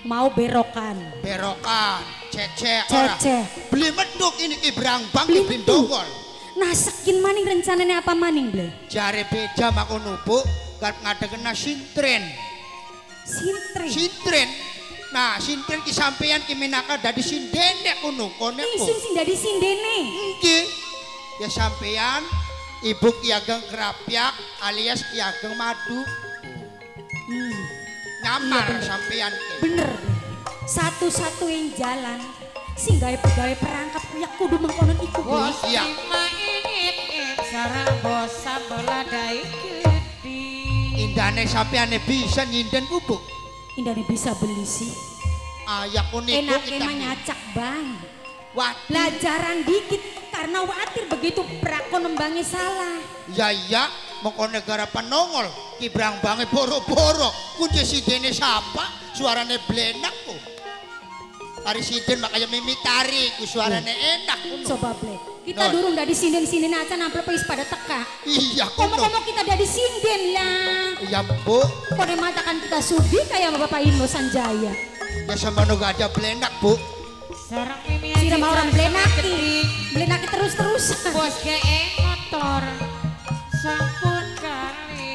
mau berokan. Berokan, cecek ora. Cecek. Beli meduk ini ki brangbang ki beli dongol. Nah, sekin maning rencananya apa maning, Ble? Jare beja makono, Bu, garep ngadegna sintren. Sintren. Sintren. Nah, sintren ki sampeyan ki minaka dadi sindene kono kone. Isun sing dadi sindene. Nggih. Ya sampeyan Ibu Ki Ageng Krapyak alias Ki Ageng Madu. Nyamar iya, sampeyan ki. Bener. Satu-satu yang jalan sing gawe pegawe perangkap ya kudu mengkonon iku. Bos Iya. Sarang bos sambeladai gedhi. Indane sampeyane bisa nyinden ku, Bu. Indane bisa beli sih. Ayak niku enaknya mah nyacak bang. Wah, pelajaran dikit karena watir begitu prakon nembangnya salah. Ya iya, mengko negara penongol ki brangbange boro-boro. Kunci sidene sapa? Suarane blenak ku. Tari siden makanya mimi tari ku suarane enak kuno. Coba blek. Kita durung dari sinden-sinden aja nampel wis pada teka. Iya, ngomong-ngomong kita dari sinden lah. Iya, Bu. Kode matakan kita sudi kayak sama Bapak Ino Sanjaya. Ya sama nunggu aja belenak, Bu. Sira mau orang belenaki. Belenaki terus-terusan. Bos GE motor sampun kali.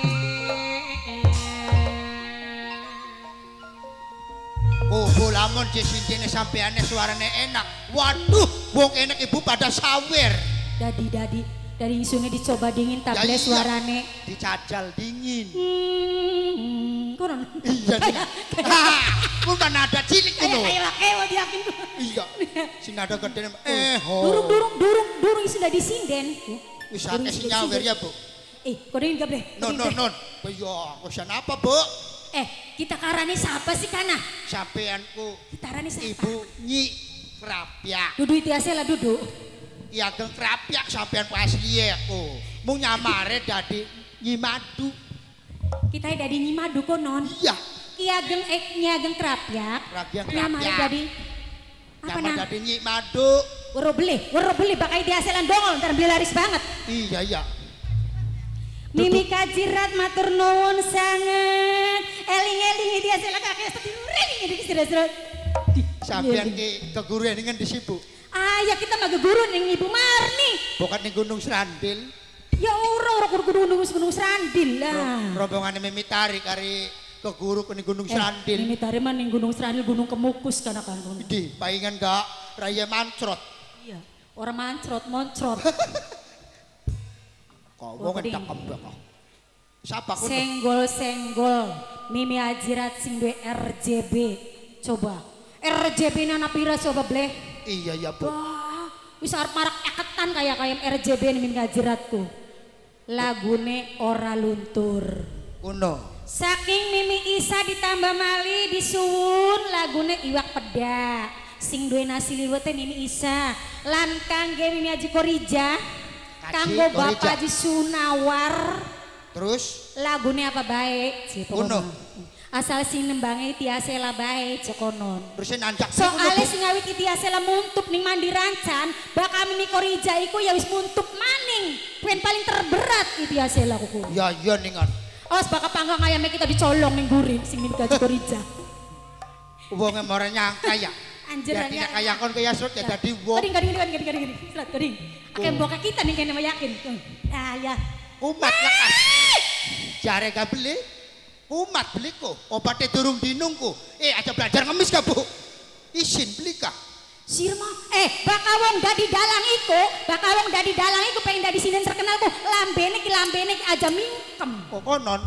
Oh, Bu lamun sindene sampeane suarane enak. Waduh, wong enak ibu pada sawer. Dadi dari isune dicoba dingin table ya, suarane. Dicajal dingin. Konon. Iya. Pun kan ada cilik ngono. Kayak kayak diakin. Iya. Sing ada gede ho. Durung isu dadi sinden. Wis akeh sing nyawer ya, Bu. Kok dingin gak boleh? Non. Iya, kosan apa, Bu? Kita karane siapa sih kana? Sampeanku. Kita karane siapa? Ibu Nyi Krapyak. Dudu itiase lah dudu. Iya, geng Krapyak sampeanku asli aku. Mung nyamare dadi Nyi Madu. Kita dadi Nyi Madu konon. Iya. Ki Ageng Nyi Ageng Krapyak. Nyamare dadi apa nah? Dadi Nyi Madu. Wero beli bakal itiase lan dongol ntar beli laris banget. Iya. Mimi Kajirat matur nuwun sanget. Eling-eling iki asal kakek setiruring iki sira-sira. Sampeyan ki keguruan ngendi sih, Bu? Ah, ya kita mah geguru ning Ibu Marni. Bukan ning Gunung Srandil. Ya ora kudu Gunung Srandil lah. Rombongane Mimi Tari kari keguru ning Gunung Srandil. Mimi Tari mah ning Gunung Srandil Gunung Kemukus kana kan. Di paingan gak raya mancrot. Iya, ora mancrot, moncrot. Kok wong entek kembang kok. Sapa kudu? Senggol-senggol Mimi Ajirat sing duwe RJB. Coba. RJB nana pira coba bleh? Iya ya, Bu. Wah, wis arep marak eketan kaya kaya RJB Mimi Ajiratku. Lagune ora luntur. Kuno. Saking Mimi Isa ditambah mali disuwun lagune iwak pedak. Sing duwe nasi liwete Mimi Isa. Lan kangge Mimi Haji Korija. Kanggo Bapak Haji Sunawar. Terus lagune apa baik? Kuno. Asal sing nembange Itiasela bae cekonon. Terus nanjak soale sing awit Itiasela muntup ning Mandi Rancan, bakal Mimi Korija iku ya wis muntup maning. Pen paling terberat Itiasela kuku. Ya iya ningan. Awas bakal panggang ayamnya kita dicolong ning guri sing Mimi Haji Korija. Wong ora nyangka ya. Anjir ya kaya kon kaya srot ya dadi wong. Gading gading. Srat gading. Akeh mboke kita ning kene yakin. Ah ya. Kumat lekas. Jare gak beli. Kumat beliku, obatnya durung dinungku. Aja belajar ngemis ka, Bu. Isin beli kah? Sirma, bakal wong dadi dalang iku, bakal wong dadi dalang iku pengen dadi sinden terkenal ku. Lambene ki aja mingkem. Kok konon?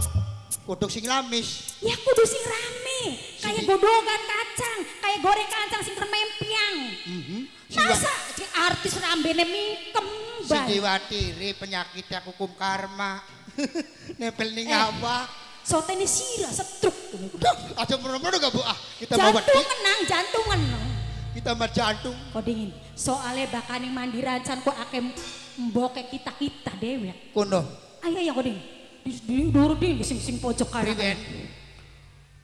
Kudu sing lamis. Ya kudu sing rame. Kayak godogan kacang, kayak goreng kacang sing kremempiang. Masa artis lambene mingkem bae. Sing diwatiri penyakit hukum karma. Nempel ning awak. Sotene sirah setruk. Aja merono gak Bu ah. Kita bawa jantungan. Kita mah jantung. Kok dingin. Soale bakal ning Mandi Rancan kok akeh mboke kita-kita dewek. Kono. Ayo ya kok dingin. Di dur ding sing pojok kanan.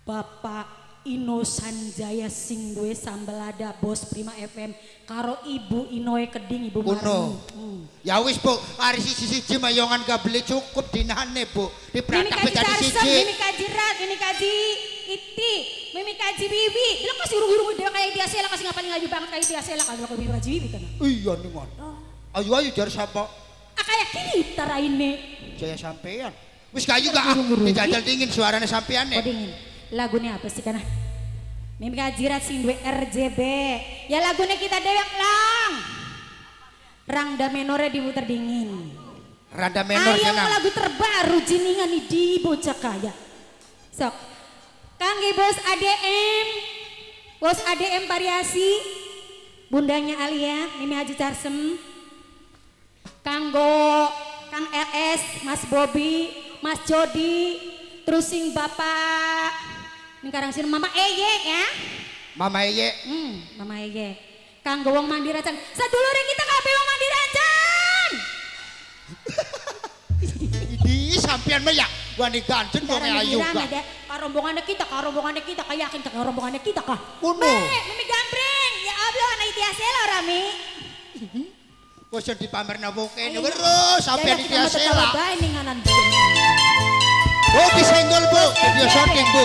Bapak Ino Sanjaya sing duwe sambel lada bos Prima FM karo Ibu Inoe Keding Ibu Marni. Ya wis Bu, hari siji-siji mayongan gak beli cukup dinane Bu. Dipratak dadi siji. Mimi Kaji Rat, Mimi Kaji Iti, Mimi Kaji Wiwi. Lha kok urung-urung dhewe kaya Itiasela kasih ngapalin ngaju banget kaya Itiasela kalau Mimi Kaji Wiwi kan. Iya ningon. Ayo ayo jar sapa? Ah kaya kita raine. Jaya sampean. Wis kayu gak dijajal dingin suarane sampean nek. Dingin. Lagunya apa sih kana? Mimi Kajirat sing duwe RJB. Ya lagunya kita dewek lang. Rangda menore diputer dingin. Rangda menor ayo lagu terbaru jiningan di bocah kaya. Sok. Kangge bos ADM. Bos ADM variasi. Bundanya Alia, Mimi Haji Carsem. Kanggo Kang LS, Mas Bobby, Mas Jody, terus sing Bapak ning karang sini Mama Eye ya. Mama Eye. Mama Eye. Kanggo wong Mandi Rancan. Sedulure kita kabeh wong Mandi Rancan. Iki sampean mah ya wani ganjen wong ayu kah. Karombongane kita, kayakin karombongane kita kah. Kuno. Mimi gambreng. Ya Allah ana Itiasela ora Mi. Kok sing dipamerna wong kene weruh sampeyan iki asela. Bu disenggol Bu, video shooting Bu.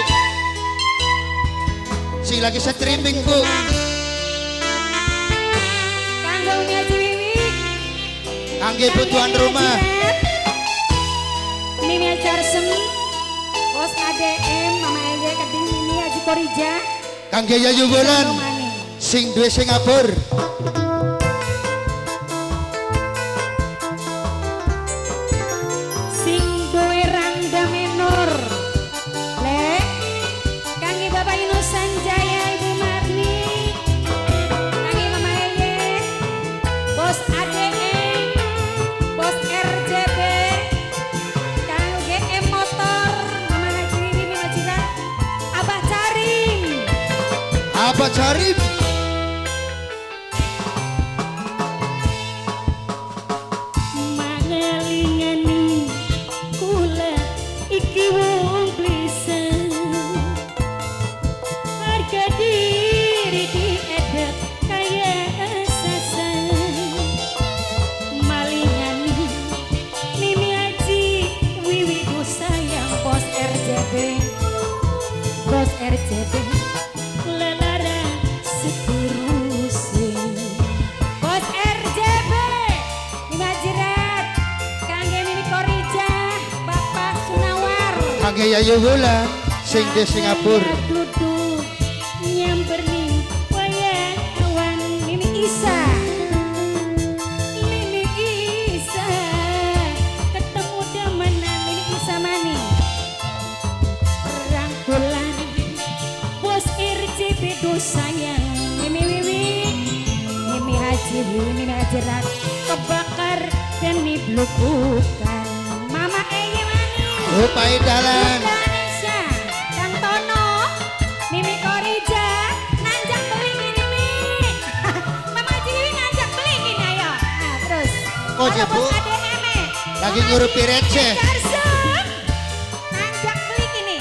Sing lagi streaming Bu. Kanggo Umi Haji Wiwi. Kangge tuan rumah. Mimi Acarsem, Bos ADM, Mama Eye Keding Mimi Haji Korija. Kangge Yayu Wulan sing duwe Singapura. Sing duwe Rangda Menor. Le, kangge Bapak Ino Sanjaya, Ibu Marni. Kangge Mama Eye, Bos ADM, Bos RJB, Kang GM Motor, Mama Haji Wiwi Mimi Haji Rat, Abah Carim. Abah Carim. Mangelingani kula iki wong klise. Harga diri diedep kaya sasa. Malingani Mimi Haji Wiwi ku sayang Bos RJB. Bos RJB lelara seteruse. Bos RJB Mimi Haji Rat, kangge Mimi Korija, Bapak Sunawar. Kangge Yayu Wulan sing di Singapura. Duduk nyamber ning wayangan Mimi Isa. Mimi Isa ketemu demenan Mimi Isa maning. Rangkulan Bos RJB do sayang Mimi Wiwi, Mimi Haji Wiwi, Mimi Haji Rat kebakar dan niblukukan. Mama Eye maning. Rupai dalan. Indonesia, Kang Tono, Mimi Korija, nanjak beling ini Mi. Mama Haji Wiwi nanjak beling ini ayo. Nah, terus. Kok Halo, ya, Bu? Bos ADM. Lagi ngurupi receh. Jarsem. Nanjak beling ini.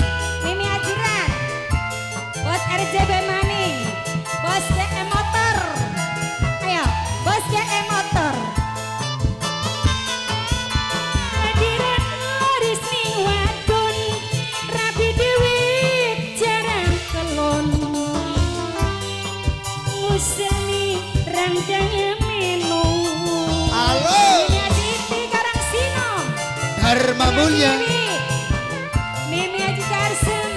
Mimi Haji Rat. Bos RJB maning. Bos DM Motor. Ayo, Bos DM Motor. Hadirat laris ning wadon, rabi dhewe jarang kelon. Nguseni rangdang meno. Halo. Mimi Haji Iti Karangsino. Dharma Mulya. Mimi Haji Karsem,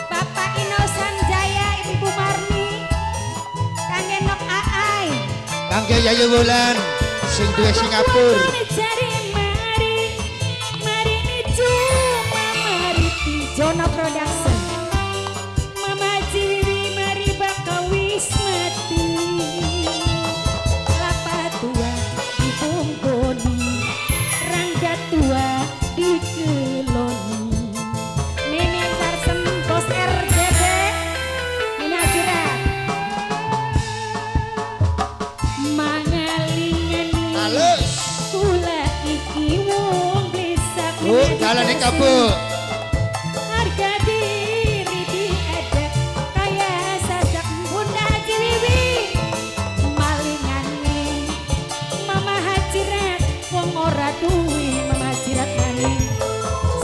Bapak Ino Sanjaya, Ibu Marni, Kangge Nok Aai. Kangge Yayu Wulan sing duwe Singapura. Mari, mari ni cuma mari Jono Production. Mama Haji Wiwi mari bakal wis mati. Kelapa tua dibonggoni, rangga tua dikeloni. Mimi Sarsem Bos RJB, Mimi Haji Rat. Mangalingani Halus. kula iki wong blisak. Bu, dalane kabu. Harga diri diedek kaya sajak Bunda Haji Wiwi. Malingane Mama Haji Rat wong ora duwe Mama Haji Rat maning.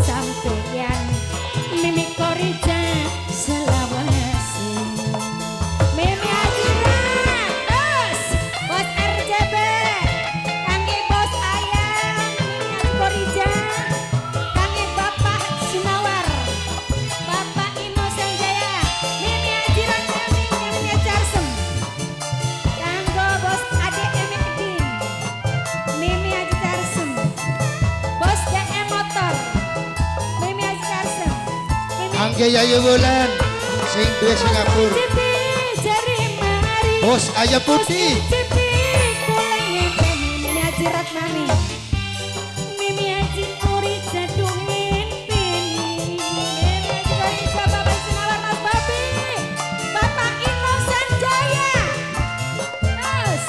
Sampeyan Mimi Korija selawase. Mimi Haji Rat, terus Bos RJB, kangge Bos Ayang, Mimi Haji Korija, kangge Bapak Sunawar, Bapak Ino Sanjaya, Mimi Haji Rat, Mimi Haji Arsem, kanggo Bos ADM Edin, Mimi Haji Arsem, Bos DM Motor, Mimi Haji Arsem, Mimi Kangge Yayu Wulan sing duwe Singapura. Bos Ayah Putih. Mimi Haji Ratmani, Mimi Haji Korija duwen peni, Mimi Haji Korija Bapak Sunawar Mas Babi, Bapak Ino Sanjaya, terus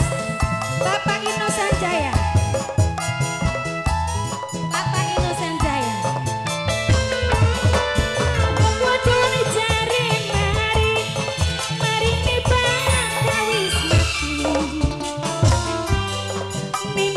Bapak Ino Sanjaya, Bapak Ino Sanjaya. Wadon jare mari, mari ni bakal wis mati. Mimi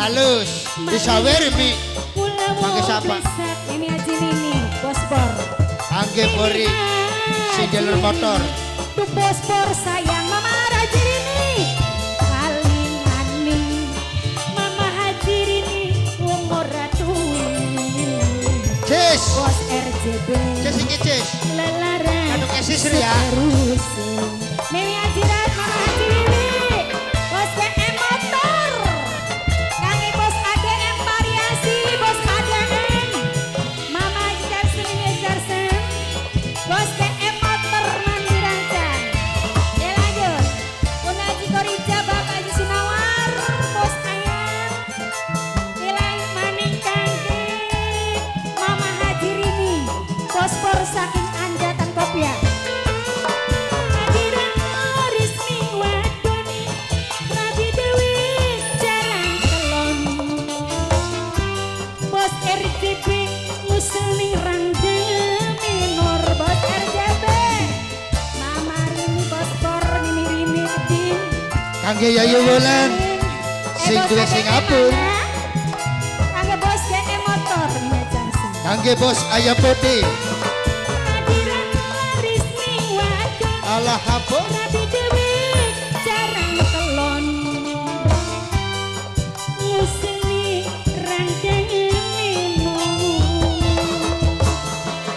Halus. Disawer Mi. Pakai siapa? Mimi Haji Nini, Bos Bor. Angge Bori si dealer motor. Tuh Bos Bor sayang Mama Haji Rini. Kalingani Mama Haji Rini wong ora duwe. Cis. Bos RJB. Cis iki cis. Lelaran. Anu kesis ya. Mimi Haji Rat, Mama Haji Rini. Bos BM Motor. Kangge Bos ADM Variasi, Bos ADM. Mama Haji Darsen, Mimi Haji Darsen. Bos BM Motor Mandirancan. Ya lanjut. Bunda Haji Korija, Bapak Haji Sunawar, Bos Ayam. Nilai maning kangge Mama Haji Rini. Bos Bor saking Anjatan Kopiah. Kangge Yayu Wulan sing duwe Singapura. Kangge Bos GM Motor. Kangge Bos Ayam Putih. Allah hapus. Rabi dewe jarang telon. Nguseni randang minum.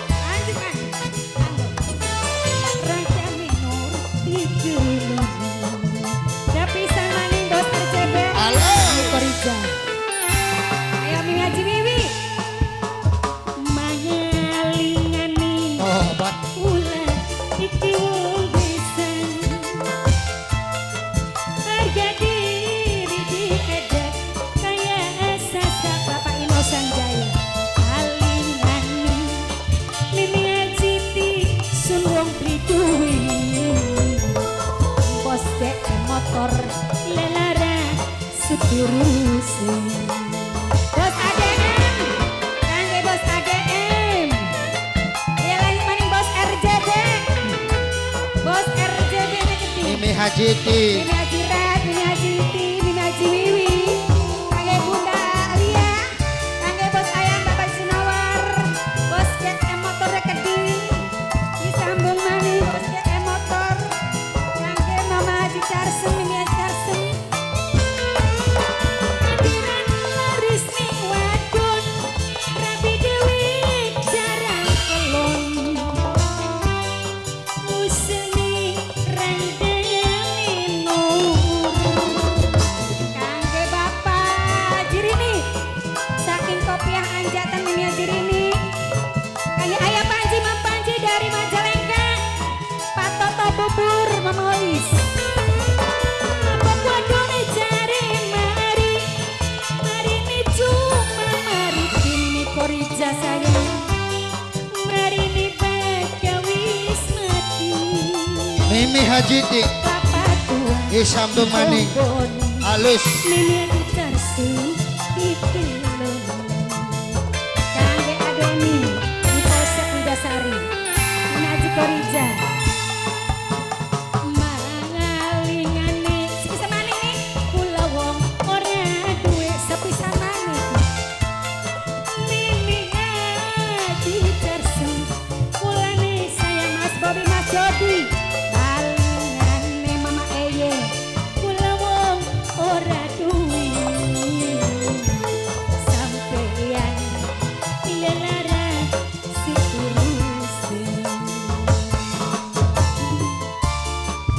Lanjut kan. Randang minum tidur. Dapisan maning Bos RCB. Halo. Korija. Ayo Mimi Haji Wiwi. Mangalingani. Oh, bat. Ula iki wong desa. Harga diri diedek kaya sasak Bapak Ino Sanjaya. Alingani Mimi Haji ti sun wong beli duwe. Bos BM Motor lelara seteruse. Bos ADM, kangge Bos ADM. Ya lanjut maning Bos RJB. Bos RJB neketi. Mimi Haji Ti. Mimi Haji Rat, Mimi Haji Ti, Mimi Haji Wiwi. Kangge Bunda Lia, kangge Bos Ayam Bapak Sunawar, Bos GM Motor Rekening. Disambung maning Bos GM Motor. Kangge Mama Haji Carsem, Mimi Haji Carsem. Adiran laris ning wadon, rabi dewe jarang kelon. Museni randang minur. Kangge Bapak Jirini saking Kopiah Anjatan Mimi Haji Rini. Kangge Ayah Panji Mam Panji dari Majalengka. Pak Toto Bubur Mama Ois. Apa wadone jare mari. Mari ni cuma mari Mimi Korija sayang. Mari ni bakal wis mati. Mimi Haji Ti. Papa tua Disambung maning. Halus. Mimi Haji Tarsu dipilih. Kangge Adeni di Polsek Widasari. Mimi Haji Korija. Mangalingane sepisan maning nih kula wong ora duwe sepisan maning. Mimi Haji Tarsu kulane sayang Mas Bobi Mas Jody. Balingane Mama Eye kula wong ora duwe. Sampeyan lelara situruse.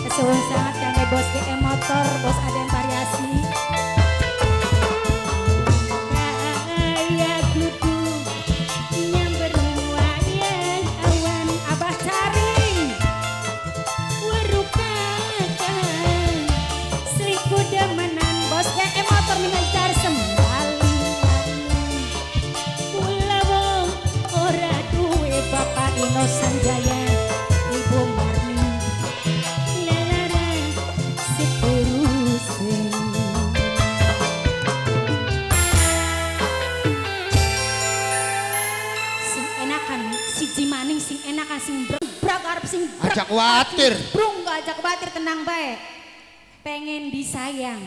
Kesuwun sangat kangge Bos GM Motor, Bos ADM Variasi. Kaya gludu nyamber ning wayang awan Abah Caring. Weru kakang selingkuh demenan Bos GM Motor Mimi Haji Tarsem. Kula wong ora duwe Bapak Ino Sanjaya, Ibu Marni lelara seteruse. Sing enakan siji maning sing enakan sing brek arep sing brek. Aja kuatir. Brung gak aja kuatir tenang bae. Pengen disayang.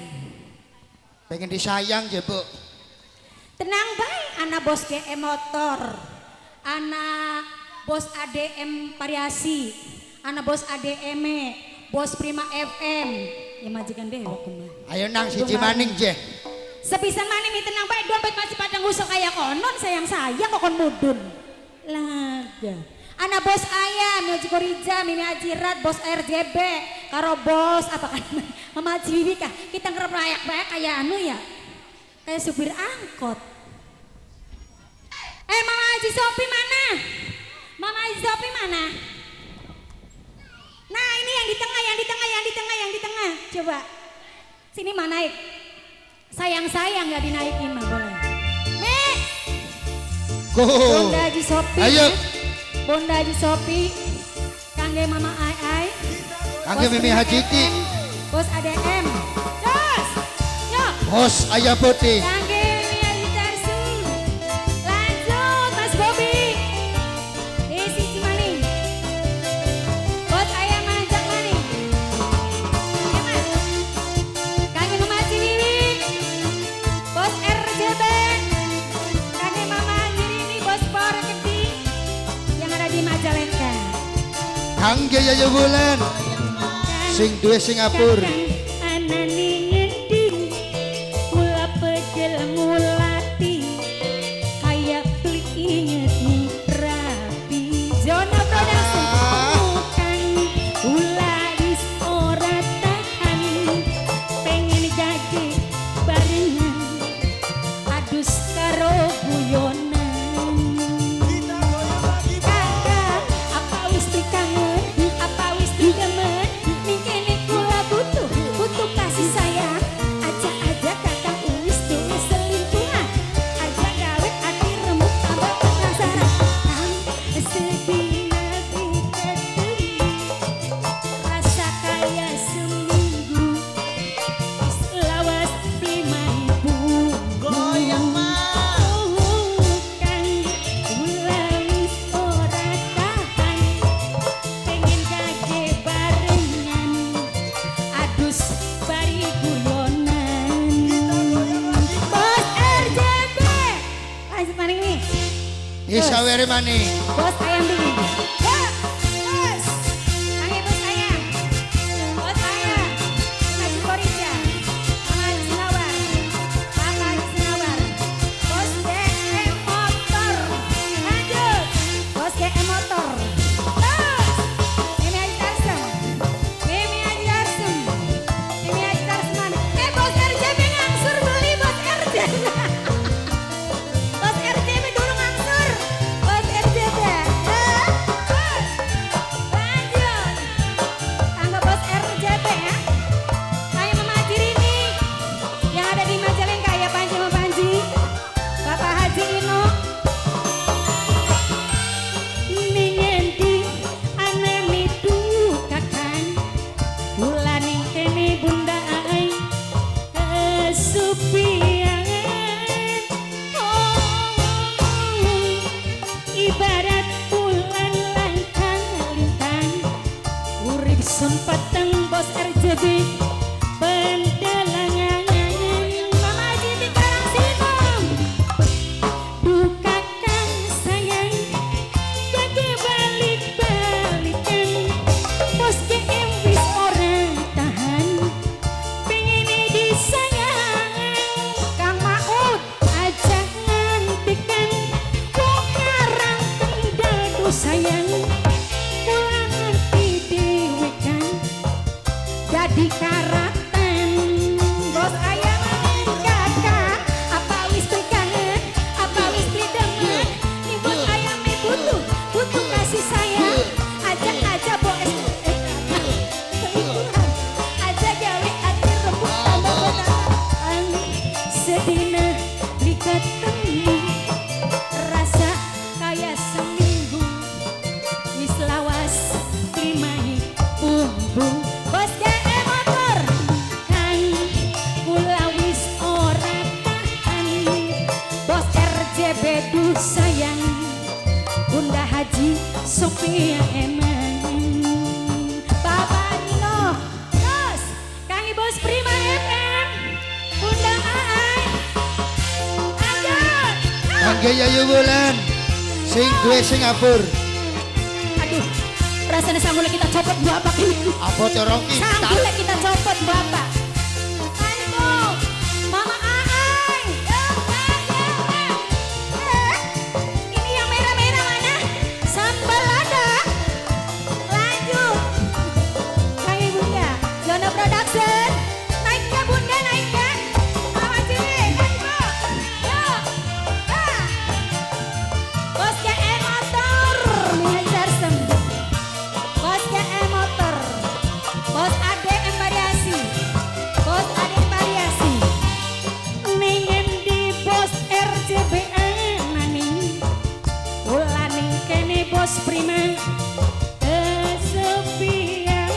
Pengen disayang ya, Bu. Tenang bae, anak bos GM motor. Anak bos ADM Variasi, anak bos ADM, bos Prima FM. Ya majikan deh mah. Ayo nang siji maning jeh. Sepisan maning mi tenang bae dompet masih pada ngusel kayak konon sayang-sayang kok kon mudun. Laga. Anak bos ayam, Mimi Haji Korija, Mimi Haji Rat, bos RJB, karo bos apa kan Mama Haji Wiwi kah? Kita ngerep layak-layak kayak anu ya. Kayak supir angkot. Mama Haji Sopi mana? Mama Haji Sopi mana? Nah ini yang di tengah, yang di tengah, yang di tengah, yang di tengah. Coba. Sini mah naik. Sayang-sayang gak dinaikin mah boleh. Mi. Go. Bunda Haji Sopi. Ayo. Bunda Haji Sopi. Kangge Mama Ai Ai. Kangge Mimi Haji Ki. Bos ADM. Terus. Yuk. Bos Ayah Putih. Kangge Mimi Haji Tarsu. Lanjut Mas Bobi. Isi maning. Bos ayam manjak maning. Ya Mas. Kangge Mama Haji Wiwi. Bos RJB. Kangge Mama Haji Rini, Bos Porekedi yang ada di Majalengka. Kangge Yayu Bulan. Sing duwe Singapura. Anani ngendi kula pegel ngulati kaya beli inget rapi Zona Production bukan kula wis ora tahan pengen gage barengan adus karo guyonan kakak apa wis kangen apa wis demen ning kula butuh butuh kasih sayang aja-aja kakak wis duwe selingkuhan aja gawe ati remuk tambah penasaran kang sedina ketemu rasa kaya seminggu wis lawas limai goyang mah kang kula wis ora tahan pengen kage barengan adus bari guyonan bos RJB lanjut maning nih Isawere maning. bos ayam dingin ya bos kangge bos ayam bos ayam Haji Korija Mama Haji Sinawar Bapak Haji Sinawar bos GM motor lanjut bos GM motor terus Mimi Haji Tarsem Mimi Haji Tarsem Mimi Haji Tarsem mana? Bos RJB ngangsur beli bos RJB Bos RJB dulu ngangsur bos RJB bos lanjut tangga bos RJB ya kayak Mama Haji Rini yang ada di Majalengka ya Panji sama Panji Bapak Haji Ino ning endi anane dukakan kula ning kene bunda ai kesupian oh ibarat bulan langkang lintang urip sun peteng bos RJB pendelangan Mama Haji di Karang duka kang sayang gage balik-balikan bos GM wis ora tahan pengen disayang Kang Maud aja ngantikan wong ngarang kendal sayang kula ngerti dhewe kan dadi karatan bos ayam kakak apa wis kangen apa wis demen nih bos ayam butuh butuh kasih sayang aja aja bos selingkuhan aja gawe ati rembuk tambah penasaran sedina diketemu rasa kaya seminggu wis lawas limai bumbu bos GM motor Kangge Yayu Wulan sing duwe Singapura. Aduh, rasanya sanggulnya kita copot bapak ini. Apa corong kita? Sanggulnya kita copot bapak. Ayo, Mama Aai. Ini yang merah-merah mana? Sambal lada. Lanjut. Kangge Bunda, Yono Production. Naiknya Bunda, naiknya. Mama Cili, ayo. Yuk. Ah. Bos GM Motor, Mihajarsem. Bos GM Motor. Bos ADM Variasi. Bos ADM Variasi. Ning endi bos RCB anane. Kula ning kene bos Prima. Kesepian.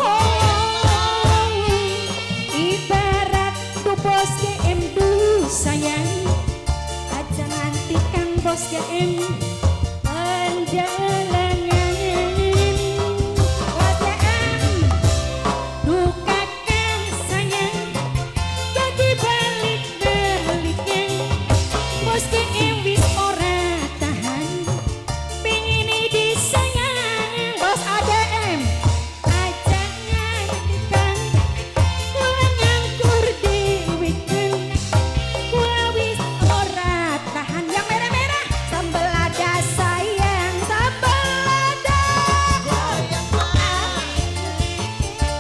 Oh, ibarat tu bos GM du sayang. Aja nganti kang bos GM penjalangan. Bos GM duka kang sayang, jadi balik-baliknya. Bos GM wis ora tahan, pengin disayang. Bos ADM aja nganti kang kula nganggur dewekan. Kula wis ora tahan. Yang merah-merah sambal lada sayang, sambal lada.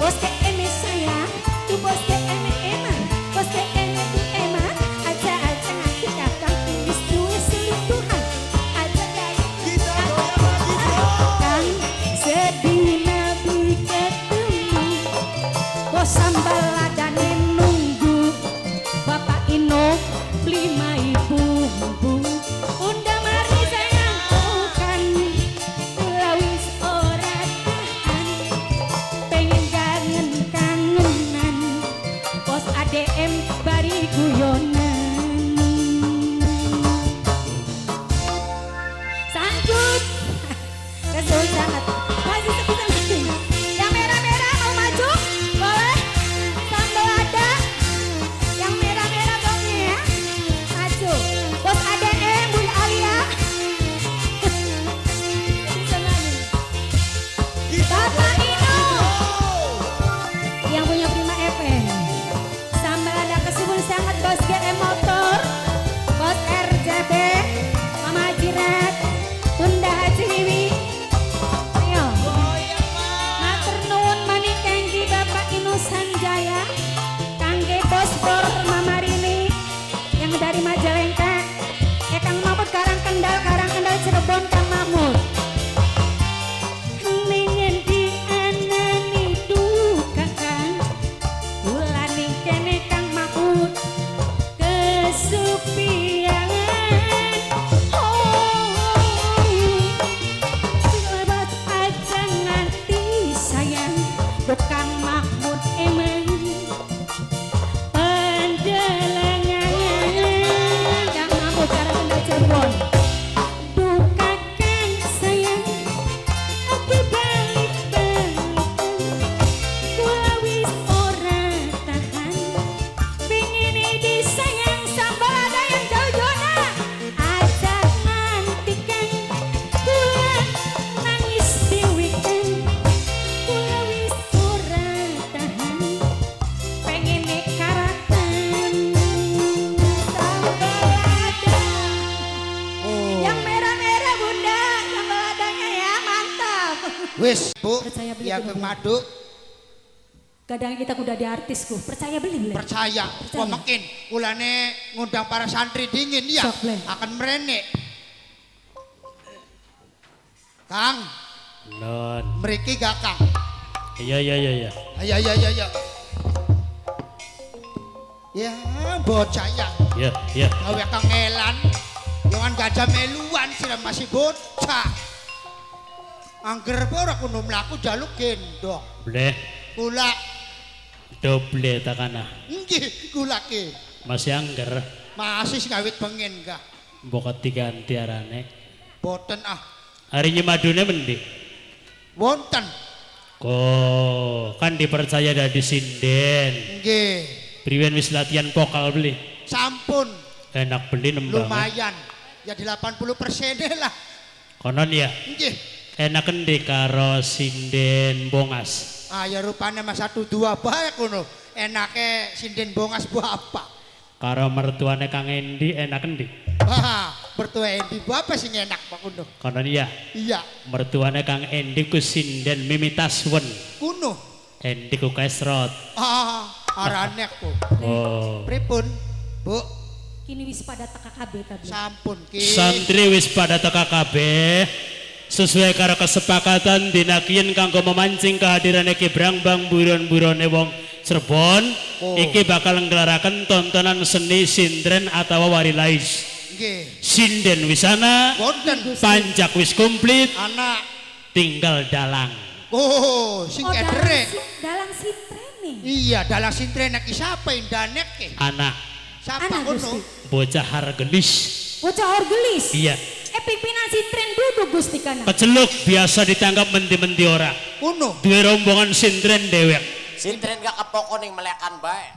Bos GM sayang, tuh bos GM emang, bos GM itu emang. Aja aja nganti kakang wis duwe selingkuhan. Aja kayak Kita goyang lagi bro. Kang sedih nabi ketemu. Bos sambal ladane nunggu. Bapak Ino beli mai bumbu. Bunda Mari sayang bukan, kula wis ora tahan. Pengen kangen kangenan. Bos ADM bari guyonan. Sangkut. Kesuwun sangat. Masih sepi lagi. Yang merah-merah mau maju? Boleh? Sambal ada. Yang merah-merah pokoknya ya. Maju. Bos ADM Bunda Alia. Bisa nyanyi. Kita Bapak goyang lagi Ino. bro. Yang punya Prima FM. Sambal ada kesuwun sangat bos GM Motor, bos RCB, Mama Jirat, Bunda Haji Wiwi. Ayo. Matur nuwun maning kangge Bapak Ino Sanjaya, kangge bos Bor Mama Rini yang dari Majalengka, Kang Mahmud Karangkendal, Karangkendal Cirebon Kang Mahmud. Ning endi anane duka kang, kula ning kene Kang Mahmud kesupian. Oh, lebat aja nganti sayang, duh Kang Mahmud emang penjelengan. Kang Mahmud Karangkendal Cirebon. Duka kang sayang, aku balik-balikan. Kula wis ora tahan, pengin disayang. Sambal ada yang jauh-jauh nah. Aja nganti kang kula nangis dewekan. Kula wis ora tahan, pengen karatan. Sambal ada. Oh. Yang merah-merah Bunda, sambal ladanya ya, mantap. Wis, Bu, Percaya beli yang Bunda. madu Kadang kita udah di artis ku, percaya beli beli. percaya. Percaya. Wah makin kulane ngundang para santri dingin ya Sok, Ble. akan merenek. Kang, Non. mriki gak Kang? Iya iya iya iya. Ayo ayo ayo ayo. Ya, bocah ya. Iya iya. Gawe kangelan. Jangan gajah meluan sira masih bocah. Angger pe ora kudu mlaku jaluk gendong. Bleh Kula doble takana. nggih kula ki. Masih angger Masih sing awit bengen gak. mbok diganti arane. Boten ah. Hari ini madune mendi. Wonten. Kok kan dipercaya dari sinden. Nggih. Priwen wis latihan vokal beli. Sampun. Enak beli nembang. Lumayan. Ya 80% lah. Konon ya. Nggih. Enak endi karo sinden bongas. Ah ya rupane mas 1 2 bae kono. Enake sinden bongas bu apa? Karo mertuane Kang Endi enak endi? Wah, mertua Endi bu apa sing enak Pak kuno? Konon ya. Iya. Mertuane Kang Endi ku sinden Mimitaswen. Kuno. Endi ku Kesrot. Ah, arane ku. Oh. Pripun, Bu? Kini wis pada teka kabeh kabeh. Sampun ki. Santri wis pada teka kabeh. Sesuai karo kesepakatan dina kiyen kanggo memancing kehadirane Ki Brangbang buron-burone wong Cirebon, oh. Iki bakal nggelaraken tontonan seni sindren atawa warilais. Nggih. Sinden wisana, wonten panjak wis komplit, anak tinggal dalang. Oh, sing oh, kedere. Dalang sintrene. Iya, dalang sintrene ki sapa indane ki? Anak. Sapa kono? Bocah Hargelis. Bocah Hargelis? Iya. Pimpinan sintren duduk Gusti kana. Keceluk biasa ditangkap mendi-mendi ora. Kuno. Duwe rombongan sintren dewek. Sintren gak kepoko ning melekan bae.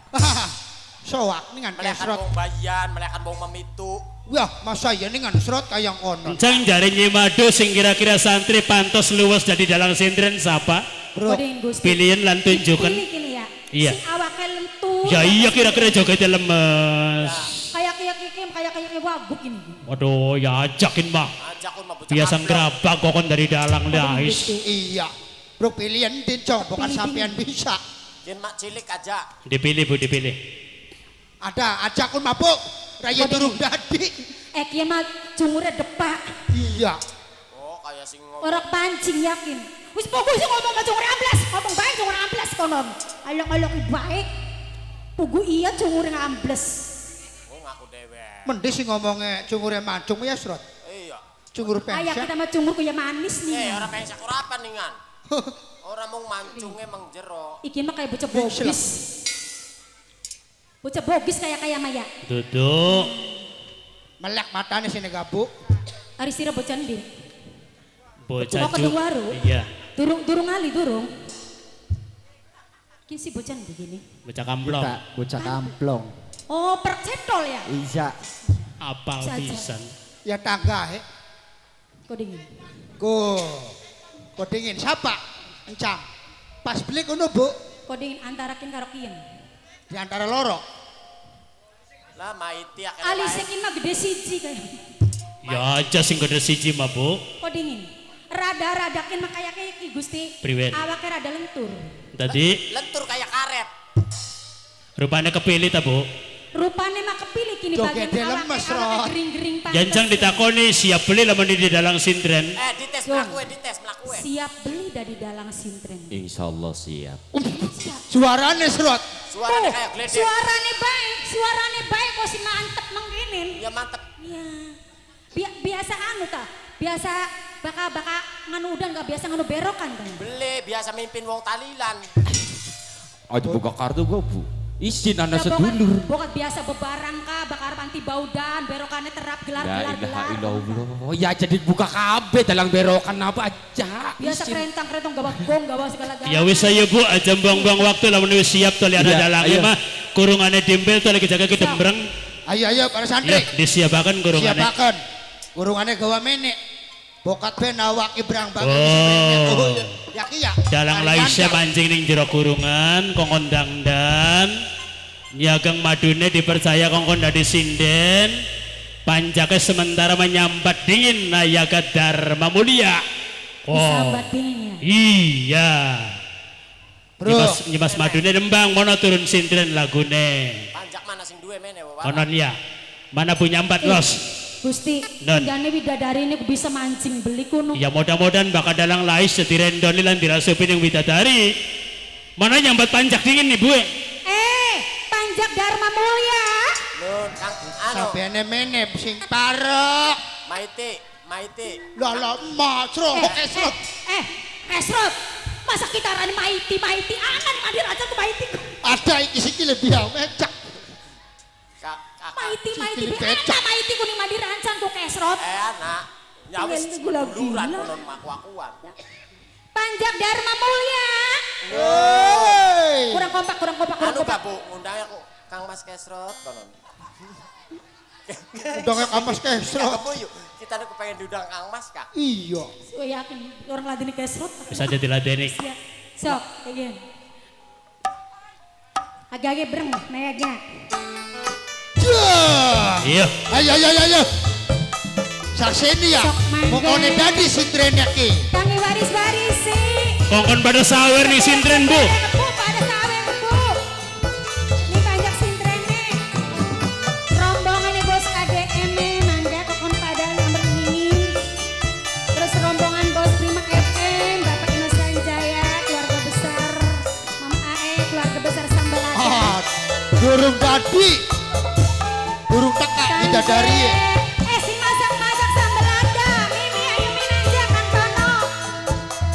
Soak ningan melekan kesrot. Wong bayan, melekan wong memitu. Wah, masa ya ningan serot kayang kono. Encang jare Nyi Madu sing kira-kira santri pantos luwes jadi dalang sintren sapa? Bro. Pilihan lan tunjukan. Pilih ya. Iya. Sing awake lentur. Ya iya kira-kira jogetnya lemes. Kayak kayak wabuk ini. Waduh, ya ajakin mah. Ajakun mah bocah. Biasa ngerabak kokon dari dalang lais. Iya. Bro pilihan dincong bukan sampean bisa. Yen mak cilik aja. Dipilih Bu, dipilih. Ada ajakun mabuk. Raya durung dadi. Kiye mah cungure depak. Iya. Oh, kayak sing ngomong. Ora pancing yakin. Wis pokoke sing ngomong cungure amblas, ngomong bae cungure amblas konon. Alok-alok bae. Pugu iya cungure ambles. Mendhi sing ngomongnya cungure mancung ya serot. Iya. Cungur pengsek. Kayak kita mah cungur ya manis nih. Ora pengsek ora apa ningan. Ora mung mancunge meng jero. Iki mah kayak bocah bogis. Bocah bogis kayak kayak Maya. Duduk. Melek matane sini gabuk. Ari sira bocah ndi? Bocah Kedung Waru. Iya. Durung durung ali durung. Ki si bocah ndi gini? Bocah kamplong. Bocah kamplong. Oh, percetol ya? Iya. Apal pisan. Ya tangga he. Kok dingin? Kok dingin siapa? Encang. Pas beli kono, Bu. Kok dingin antara kin karo kiyen. Di antara loro. Lah maiti akeh. Alise ki mah gede siji kaya. Ya aja sing gede siji mah, Bu. Kok dingin? Rada-rada kin mah kaya iki Gusti. Priwen? Awake rada lentur. Tadi lentur kayak karet. Rupane kepilih ta, Bu? Rupane mah kepilih kini bagian awake awake gering-gering pantes. Janjang ditakoni siap beli lamun di dalang sintren. Dites mlakue, dites mlakue. Siap beli dari dalang sintren. Insyaallah siap. Siap. Suarane serot. Suarane kayak gledek. Suarane bae kok si mantep mengkinin. Ya mantep. Iya. Biasa anu ta? Biasa baka-baka nganu udan gak biasa nganu berokan kan? Beli biasa mimpin wong talilan. Aja buka kartu gua, Bu. Izin anak sedulur. Bukan biasa bebarang kah, bakar panti baudan, berokannya terap gelar gelar gelar. Ya ilah ya jadi buka kabeh dalang berokan apa aja. Biasa kerentang-kerentang gawa gong, gawa segala-gala. Ya wis ayo Bu, aja buang-buang waktu lamun wis siap to lihat dalangnya mah kurungane dembel to lagi jaga ki dembreng. Ayo ayo para santri. Ya, disiapakan kurungane. Siapakan. Kurungane gawa menek. Bokat ben awak ibrang banget. Oh. Ya ki ya. Dalang Laisya mancing ning jero kurungan kongkon dangdan. Nyagang madune dipercaya kongkon dadi sinden. Panjake sementara menyambat dingin nayaga Dharma Mulia. Oh. Disambat dingin ya. Iya. Bro. Nyimas madune nembang mono turun sintren lagune. Panjak mana sing duwe mene wae. Konon ya. Mana punya empat los. Gusti, jane widadari ini bisa mancing beli kuno. Ya mudah-mudahan bakal dalang lais setirendoni lan dirasupi ning widadari. Mana nyambat panjak dingin nih, Bu? Panjak Dharma Mulia. Nun, Kang anu. Sabene mene sing parek. Maiti, maiti. Lah lah macro esrot. Esrot. Masa kita arani maiti, maiti anan hadir aja ku maiti. Ada iki sikile biang mecak. Maiti maiti bi anak maiti kuning mandi rancang ku kesrot. Anak. Ya wis guluran konon maku-akuan. Panjak Dharma Mulia. Kurang kompak, kurang kompak, kurang Anu kompak. Bu, ngundang aku Kang Mas Kesrot konon. Undangnya Kang Mas Kesrot. Kebuyu. Kita tuh kepengen diundang Kang Mas kak. Iya. Gue yakin orang ladeni Kesrot. Bisa jadi ladeni. Sok, kayak gini. Agak-agak bereng, naiknya. Iya. Ayo ayo ayo ayo. Sakseni ya. Mongkone dadi sintren ki. Kami waris-waris sih. Kongkon pada sawer nih sintren bu. Bu pada sawer bu. Ini banyak sintrennya. Rombongan nih bos ADM mangga kokon pada nomor ini. Terus rombongan bos Prima FM, Bapak Ino Sanjaya, keluarga besar Mama AE, keluarga besar Sambalaga. Ah, durung dadi. Burung teka bidadari. Sing masak-masak sambal lada. Mimi ayo minanja Kang Tono.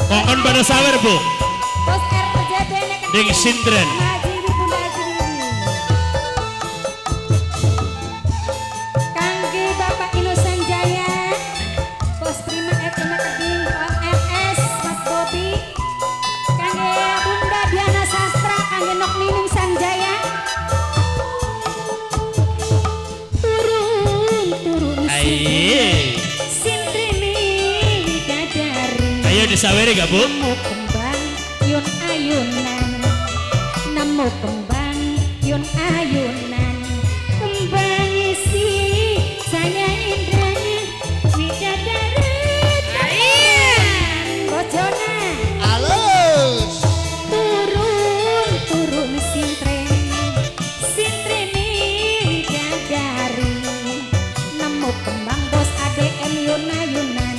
Kongkon pada sawer bu. Bos RJB nek Ding sintren. Kangge Bapak Ino Sanjaya, Bos Prima FM Keding, RS Mas Bobi. Kangge Bunda Diana Sastra, kangge Nok Nining Sanjaya. Ayo disaweri gak bu? Nemu kembang yun ayunan, nemu kembang yun ayunan, kembang isi saya indrani widadari bojona alus turun turun sintren sintreni widadari nemu kembang bos ADM yun ayunan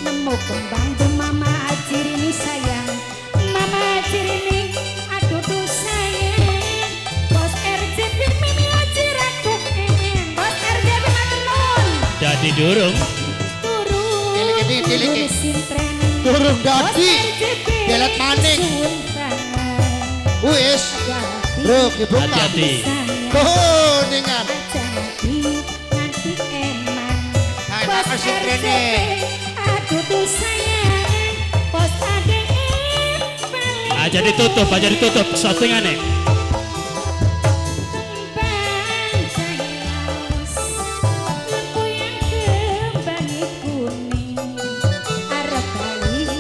nemu kembang Mama Cirini sayang, Mama Cirini aduh tuh sayang, bos RJB mimi ajiratku bos RJB matur nuwun. Dadi durung. Turun. Tiliki. Durung dadi. Belet maning. Wis. Bro, dibuka. Hati-hati. Oh, ningan. Nanti eman. Nah, Bos RJB aduh tuh sayang. Aja ditutup settingane.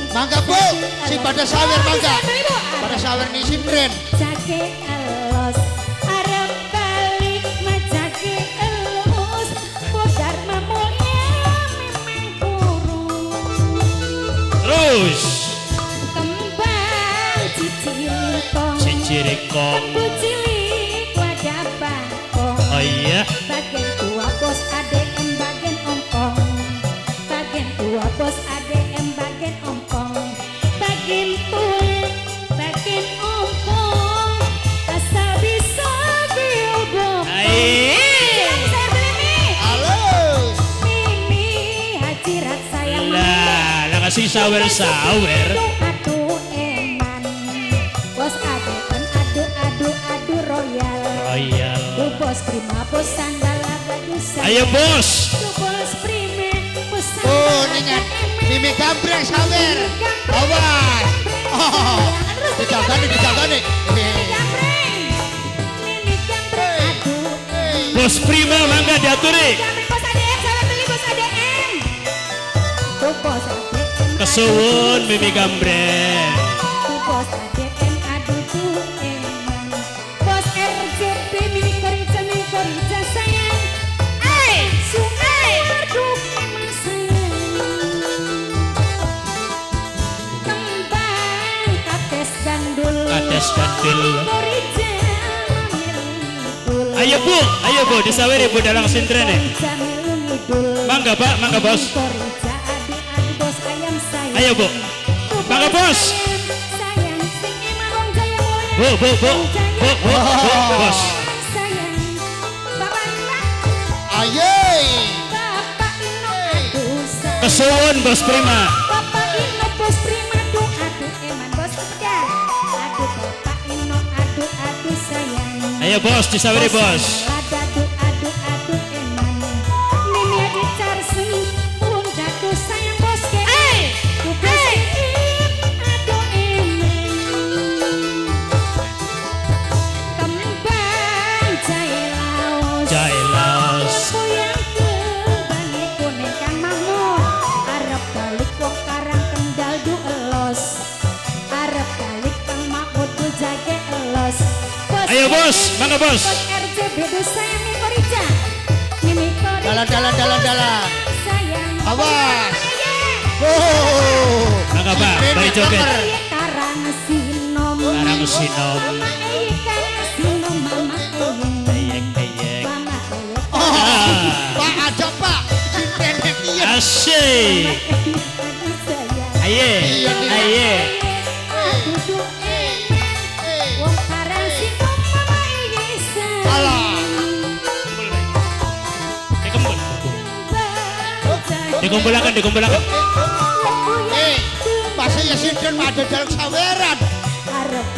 Mangga bu, si pada sawer mangga. Pada sawer nih sintren. Jake elos, arep balik majake elus, bodar mamulya memang kurung. Terus. Cicirikong. Kembu cilik wadah bangkong. Oh iya. Bagian tua bos ADM bagian ompong. Bagian tua bos ADM bagian ompong. Bagian tua bagian ompong. Asal bisa diobong. Halo. Mimi hajirat sayang. Lah, lah kasih sawer-sawer. Aduh eman. Bos ADM aduh royal. Royal. Du bos prima bos sandala bagusan. Ayo bos. Du bos prima bos sandala. Oh ningan. Mimi gambreng sawer. Awas. Oh. Dijagane dijagane. Mimi gambreng. Mimi gambreng aduh. Bos prima mangga diaturi. Bos ADM sawer beli bos ADM. Du bos ADM. Kesuwun Mimi gambreng. Du bos ADM aduh tuh eman. Bos RJB Mimi Korica Mimi Korica sayang. Sungai Waduk emang sayang. Kembang kates gandul. Kates gandul. Korica melu ngidul. Ayo bu, disaweri bu dalang sintrene. Korica melu ngidul. Mangga pak, mangga bos. Korica aduh aduh bos ayam sayang. Ayo bu, mangga bos. Sayang sing eman wong jaya mulya. Bu, bu, bu, bu, bu, bu, bos. Sayang. Bapak Ino. Ayo. Bapak Ino aduh sayang. Kesuwun bos prima. Bapak Ino bos prima aduh aduh eman bos peda. Aduh Bapak Ino aduh aduh sayang. Ayo bos, disaweri bos. Aduh aduh aduh eman. Mimi adi carsen bunda tuh sayang bos ke. Bos aduh eman. Kembang jahe laos. Jahe laos. Ayo bos, mangga bos. Bos RCB sayang Mimi Korica. Mimi Korica. Dalan dalan dalan dalan. Sayang. Awas. Oh. Mangga Pak, bari joget. Karang Sinom. Karang Sinom. Mama Eye Karang Sinom Mama Eye. Eyek eyek. Mama Eye. Oh, Pak aja Pak. Sintrene piye? Asik. Aye. Aye. Wong Karang Sinom Mama Eye sayang. Alah. Dikumpul. Dikumpulakan, dikumpulakan. Pasti ya sintren ada dalam saweran.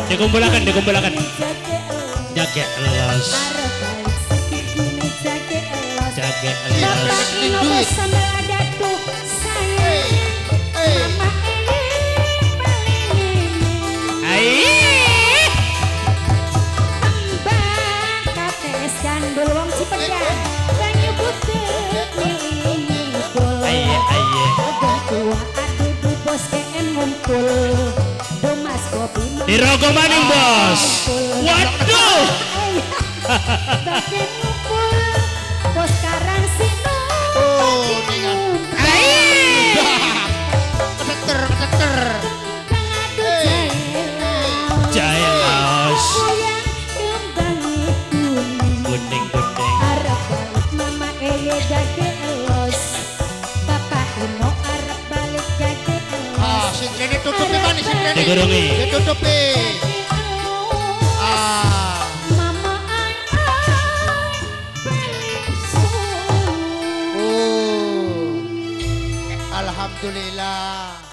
Dikumpulakan, dikumpulakan. Jaga elos. Jaga elos. Duit. Aye. Aye, aye. Dirogo maning bos. Waduh. Bos Karang Sinom. Oh, dengan. Keteter, keteter. Jaelos. Kuning kuning. Arep balik Mama Eye jage elos. Bapak Ino arep balik jage elos. Ah, sintrene tutupi mana sintrene? Digurungi. Ditutupi. Ah. Mama ai ai balik Oh. Alhamdulillah.